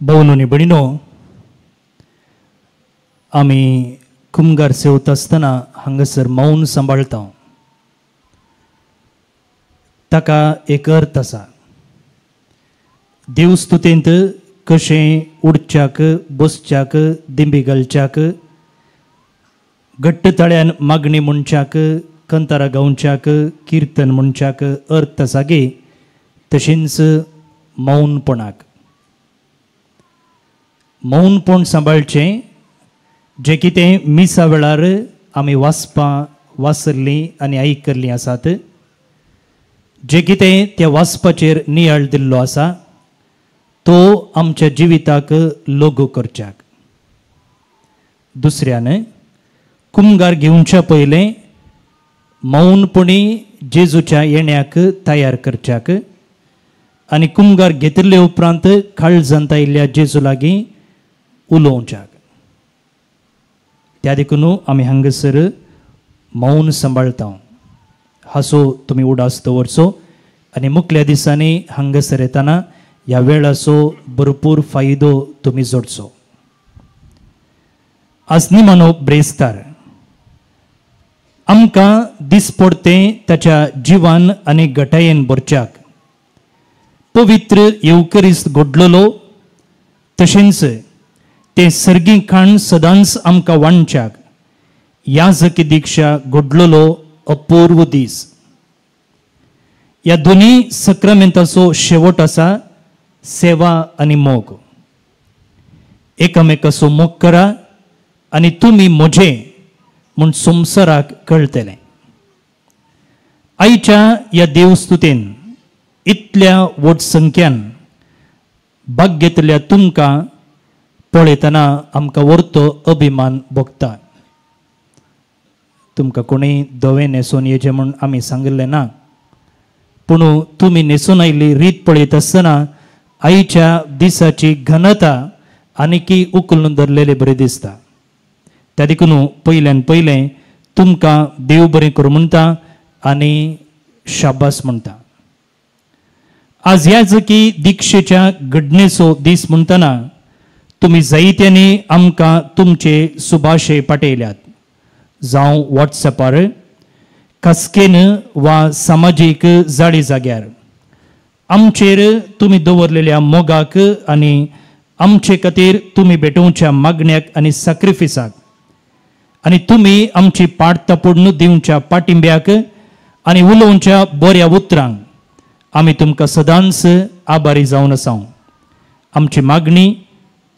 भोवनो भयणीनो, आमी कुमगार सेवता आसतना हांगासर मौन सांबाळता, ताका एक अर्थ आसा. देवस्तुतेंत कशें उडच्याक, बसच्याक, दिंबी घालच्याक, घट्ट ताळ्यान मागणी म्हणच्याक, कंतारा गावच्याक, किर्तन म्हणच्याक अर्थ आसा गे, तशेंच मौनपणाक. मौनपण सांबाळचें जें कितें मिसा वेळार आमी वाचपां वाचल्लीं आनी आयकल्लीं आसात, जें कितें त्या वाचपाचेर नियाळ दिल्लो आसा तो आमच्या जिविताक लागू करच्याक. दुसऱ्यान कुमगार घेवच्या पयलें मौनपणी जेजूच्या येण्याक तयार करच्याक आनी कुमगार घेतिल्ले उपरांत काळजांत आयिल्ल्या जेजू लागीं उलोवच्याक. त्या देखून आमी हांगासर मौन सांबाळता. हाचो तुमी उडास दवरचो आनी मुखल्या दिसांनी हांगासर येतना ह्या वेळाचो भरपूर फायदो तुमी जोडचो. आज निमाणो ब्रेस्तार आमकां दिसपडतें ताच्या जिवान आनी गटायेन भरच्याक पवित्र येवकरीस्त घडलेलो, तशेंच तें सर्गी खाण सदांच आमकां वांटच्याक याजकी दीक्षा घडलेलो अपूर्व दीस. ह्या दोनी सक्रामेंताचो शेवट आसा सेवा आनी मोग. एकामेकाचो मोग करा आनी तुमी म्हजे म्हूण संवसाराक कळटलें. आयच्या ह्या देवस्तुतेन इतल्या व्हड संख्यान भाग घेतल्या तुमकां पळयतना आमकां व्हरतो अभिमान भोगता. तुमकां कोणूय धवें न्हेसून येचें म्हूण आमी सांगिल्लें ना, पूण तुमी न्हेसून आयिल्ली रीत पळयत आसतना आयच्या दिसाची घनता आनीकी उखलून धरलेली बरी दिसता. त्या देखून पयल्यान पयलें तुमकां देव बरें करूं म्हणटा आनी शाबास म्हणटा. आज याजकी दीक्षेच्या घडणेचो दीस म्हणटना तुमी जायत्यांनी आमकां तुमचे सुभाशे पाठयल्यात, जावं वॉट्सएपार, खासकेन वा सामाजीक जाळी जाग्यार. आमचेर तुमी दवरलेल्या मोगाक आनी आमचे खातीर तुमी भेटोवच्या मागण्याक आनी साक्रिफिसाक आनी तुमी आमची पाट तापोडून दिवच्या पाटिंब्याक आनी उलोवच्या बऱ्या उतरांक आमी तुमकां सदांच आभारी जावन आसा. आमची मागणी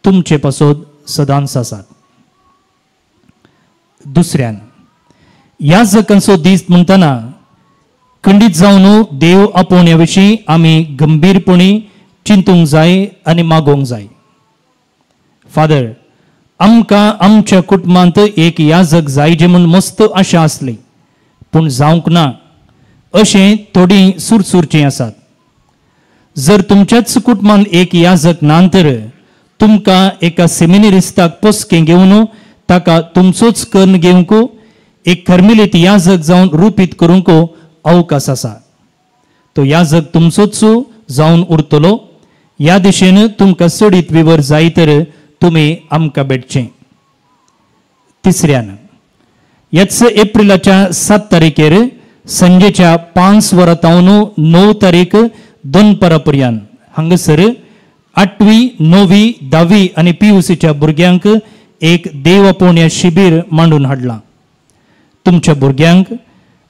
तुमचे पासत सदांच आसात. दुसऱ्यान याजकांचो दीस म्हणटना खंडीत जावन देव आपोवण्या विशीं आमी गंभीरपणी चिंतूंक जाय आनी मागोवंक जाय. फादर, आमकां आमच्या कुटुंबांत एक याजक जाय जे म्हूण मस्त आशा आसली, पूण जावंक ना अशें थोडीं सुरसुरचीं आसात. जर तुमच्याच कुटुंबांत एक याजक ना तर तुमकां एका सेमिनरिस्ताक पोसकें घेवन ताका तुमचोच कर्ण घेवंक एक कर्मेलीत याजक जावन रुपीत करूंक अवकाश आसा. तो याजक तुमचोच जावन उरतलो. ह्या दिशेन तुमकां चडीत विवर जाय तर तुमी आमकां भेटचें. तिसऱ्यान ह्याच एप्रिलाच्या 7 तारखेर संजेच्या 5 वरां तावन 9 तारीख दनपारा पर्यंत हांगासर 8वी, 9वी, 10वी आनी PUCच्या भुरग्यांक एक देव आपोवण्या शिबीर मांडून हाडलां. तुमच्या भुरग्यांक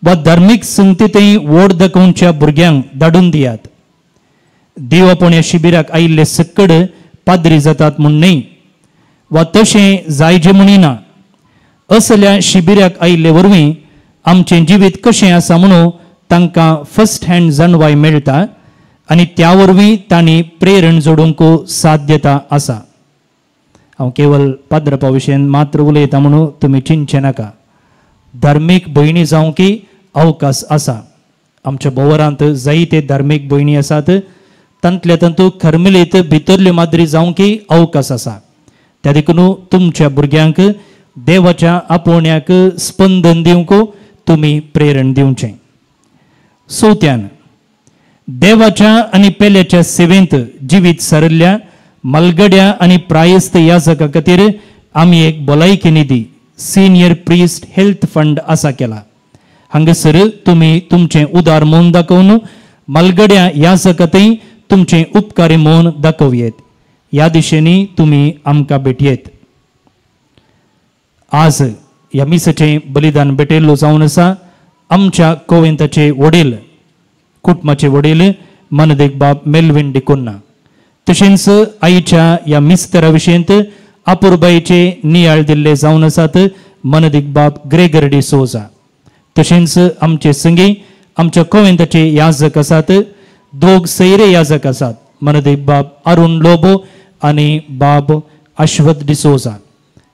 वा धार्मीक संगतींतय व्हड दाखोवच्या भुरग्यांक धाडून दियात. देव आपोवण्या शिबिराक आयिल्ले सक्कड पाद्री जातात म्हूण न्हय वा तशें जायजे म्हणिना. असल्या शिबिराक आयिल्ले वरवीं आमचें जिवीत कशें आसा म्हणून तांकां फर्स्ट हँड जाणवाय मेळटा आनी त्या वरवीं तांणी प्रेरण जोडूंक साध्यता आसा. हांव केवल पाद्रपा विशयन मात्र उलयता म्हणून तुमी चिंतचें नाका. धार्मीक भयणी जावंक अवकाश आसा. आमच्या भोवरांत जायते धार्मीक भयणी आसात, तांतल्या तातूंत कर्मेलीत भितरल्यो माद्री जावंक अवकाश आसा. त्या देखून तुमच्या भुरग्यांक देवाच्या आपोवण्याक स्पंदन दिवंक तुमी प्रेरण दिवचें. चवथ्यान देवाच्या आनी पेल्याच्या सेवेंत जिवीत सारिल्ल्या मलगड्या आनी प्रायस्त याजका खातीर आमी एक भलायकी निधी सिनियर प्रिस्ट हेल्थ फंड आसा केला. हांगासर तुमी तुमचें उदार मन दाखोवन मलगड्या याजकांतय तुमचें उपकारी मन दाखोवयेत. ह्या दिशेनी तुमी आमकां भेटयेत. आज ह्या मिसाचें बलिदान भेटयल्लो जावन आसा आमच्या कोवेंताचे वडील, कुटुंबाचे वडील मनदेक बाब मेलविन डिकुन्ना. तशेंच आईच्या ह्या मिस्तरा विशयंत अपुरबायेचे नियाळ दिल्ले जावन आसात मनदीक बाब ग्रेगर डी सोजा. तशेंच आमचे संगी आमच्या कोवेंताचे याजक आसात, दोग सैरे याजक आसात, मनदीक बाब अरुण लोबो आनी बाब अश्वत डिसोजा.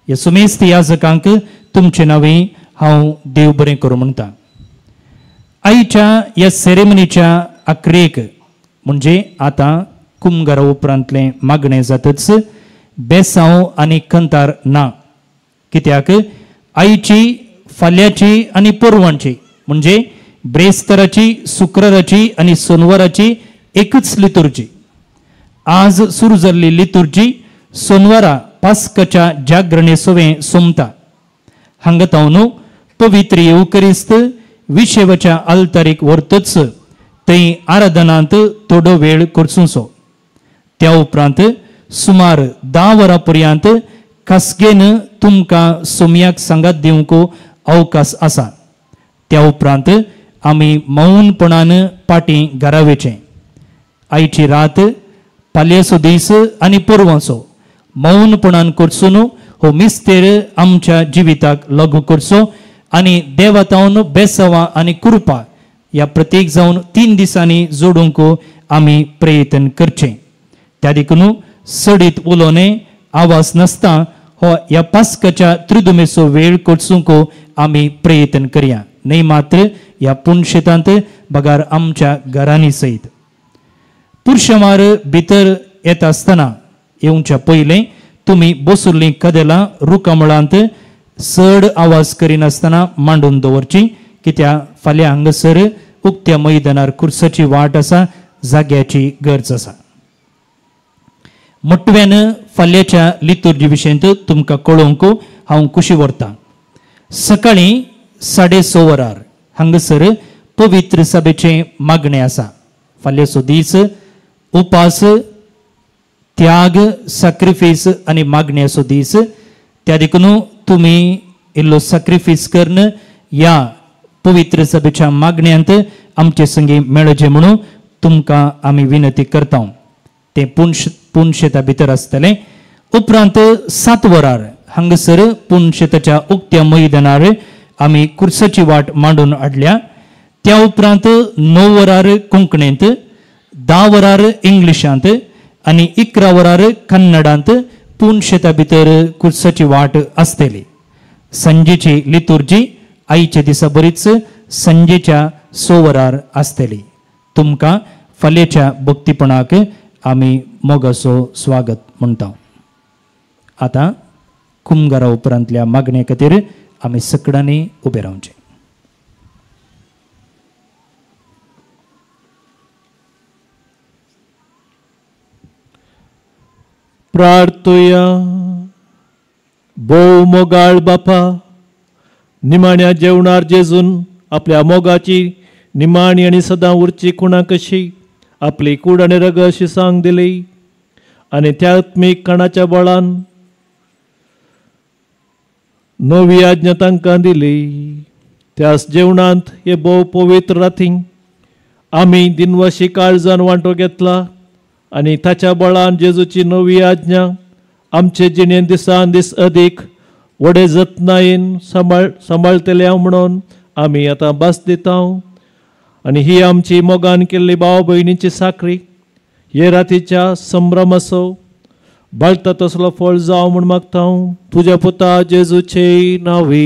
ह्या सुमेस्त याजकांक तुमचे नांवे हांव देव बरें करूं म्हणटा. आईच्या ह्या सेरेमनीच्या आक्रेक म्हणजे आतां कुमगारा उपरांतलें मागणें जातच बेसांव आनी कंतार ना, कित्याक आईची फाल्यांची आनी पोरवांची म्हणजे ब्रेस्तराची, शुक्राराची आनी सोनवाराची एकच लितुर्जी. आज सुरू जाल्ली लितुर्जी सोनवारा पास्काच्या जागरणे सोवें सोमता. हांगा तावन पवित्र येवकरिस्त विशेवाच्या आल्तारीक व्हरतच थंय आराधनांत थोडो वेळ करचो. त्या उपरांत सुमार 10 वरां पर्यंत खासगेन तुमकां सोमयाक सांगात दिवंक अवकाश आसा. त्या उपरांत आमी मौनपणान पाटी घरा वचचें. आयची रात, पालयेचो दीस आनी परवांचो मौनपणान करसून हो मिस्तेर आमच्या जिविताक लागू करचो आनी देवातावन बेसवा आनी कृपा ह्या प्रतीक जावन 3 दिसांनी जोडूंक आमी प्रयत्न करचें. त्या देखून सडीत उलोवणें आवाज नासता हो ह्या पास्काच्या त्रिदुमेचो वेळ करचूंक आमी प्रयत्न करया, न्हय मात्र ह्या पुणशेतांत बगार आमच्या घरांनी सयत. पुरुशमार भितर येता आसतना येवच्या पयलें तुमी बसुल्लीं कदेलां रुखामळांत चड आवाज करिनासतना मांडून दवरची, कित्याक फाल्यां हांगासर उक्त्या मैदानार खुर्साची वाट आसा, जाग्याची गरज आसा. मोटव्यान फाल्यांच्या लितुर्जी विशयंत तुमकां कळोवंक हांव खुशी व्हरतां. सकाळीं 6:30 वरार हांगासर पवित्र सभेचें मागणें आसा. फाल्यांचो दीस उपास, त्याग, सॅक्रिफायस आनी मागण्याचो दीस. त्या देखून तुमी इल्लो सॅक्रिफायस करून ह्या पवित्र सभेच्या मागण्यांत आमचे संगी मेळचें म्हणून तुमकां आमी विनंती करता. तें पुणशेता भितर आसतलें. उपरांत 7 वरार हांगासर पुणशेताच्या उक्त्या मैदानार आमी कुर्साची वाट मांडून हाडल्या. त्या उपरांत 9 वरार कोंकणींत, 10 वरार इंग्लिशांत आनी 11 वरार कन्नडांत पुणशेता भितर कुर्साची वाट आसतली. सांजेची लितुर्जी आयच्या दिसा बरीच सांजेच्या 6 वरार आसतली. तुमकां फाल्यांच्या भक्तीपणाक आमी मोगाचो स्वागत म्हणटा. आतां कुमगारा उपरांतल्या मागणे खातीर आमी सगळ्यांनी उबे रावचें. प्रार्थुया. भोव मोगाळ बापा, निमाण्या जेवणार जेजून आपल्या मोगाची निमाणी आनी सदां उरची खुणा कशी आपली कूड आनी रग अशी सांग दिली आनी त्या आत्मीक कणाच्या बळान नवी आज्ञा तांकां दिली. त्याच जेवणांत हे भोव पवित्र राती आमी दिनवाशी काळजान वांटो घेतला आनी ताच्या बळान जेजूची नवी आज्ञा आमचे जिणेन दिसान दीस अदीक व्हडे जतनायेन सांबाळटले म्हणून आमी आतां भास दिता. आनी ही आमची मोगान केल्ली भाव भयणीची साखरी हे रातीच्या संभ्रमाचो बाळता तसलो फळ जावं म्हूण मागता तुज्या पुता जेजूचे नांवी.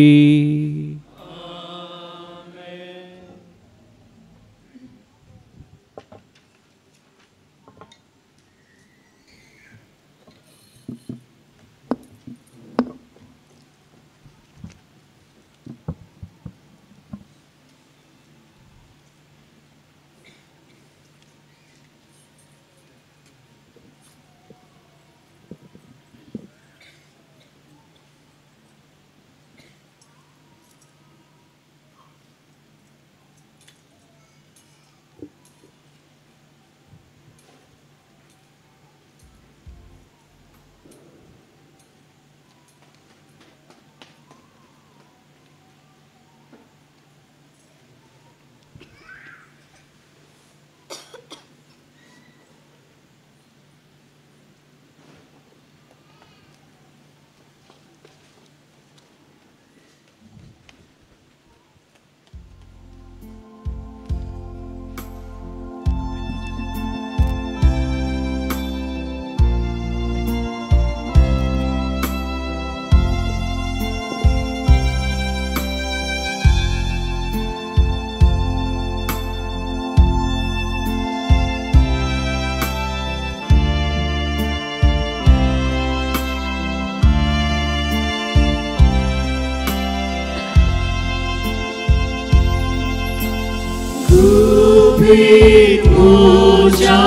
गुपीत म्हज्या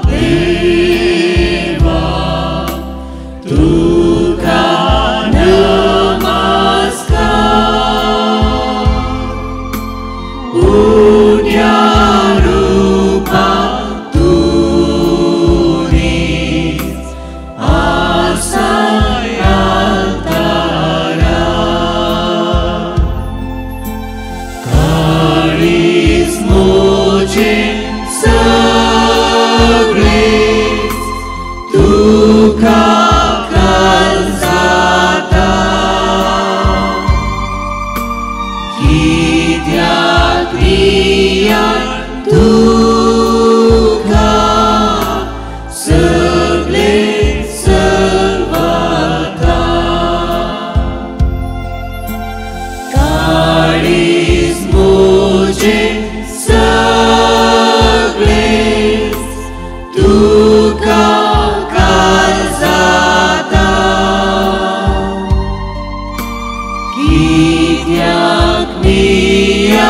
देवा तुका नमस्कार उण्या रुपा तुरीच आसाय आल्तारा काळीज म्हजें सगळेंच तुका कालजाता कित्याक दिया तुका सगळें सर्वता काळीज म्हजें सगळेंच तुका कालजाता कित्याक दिया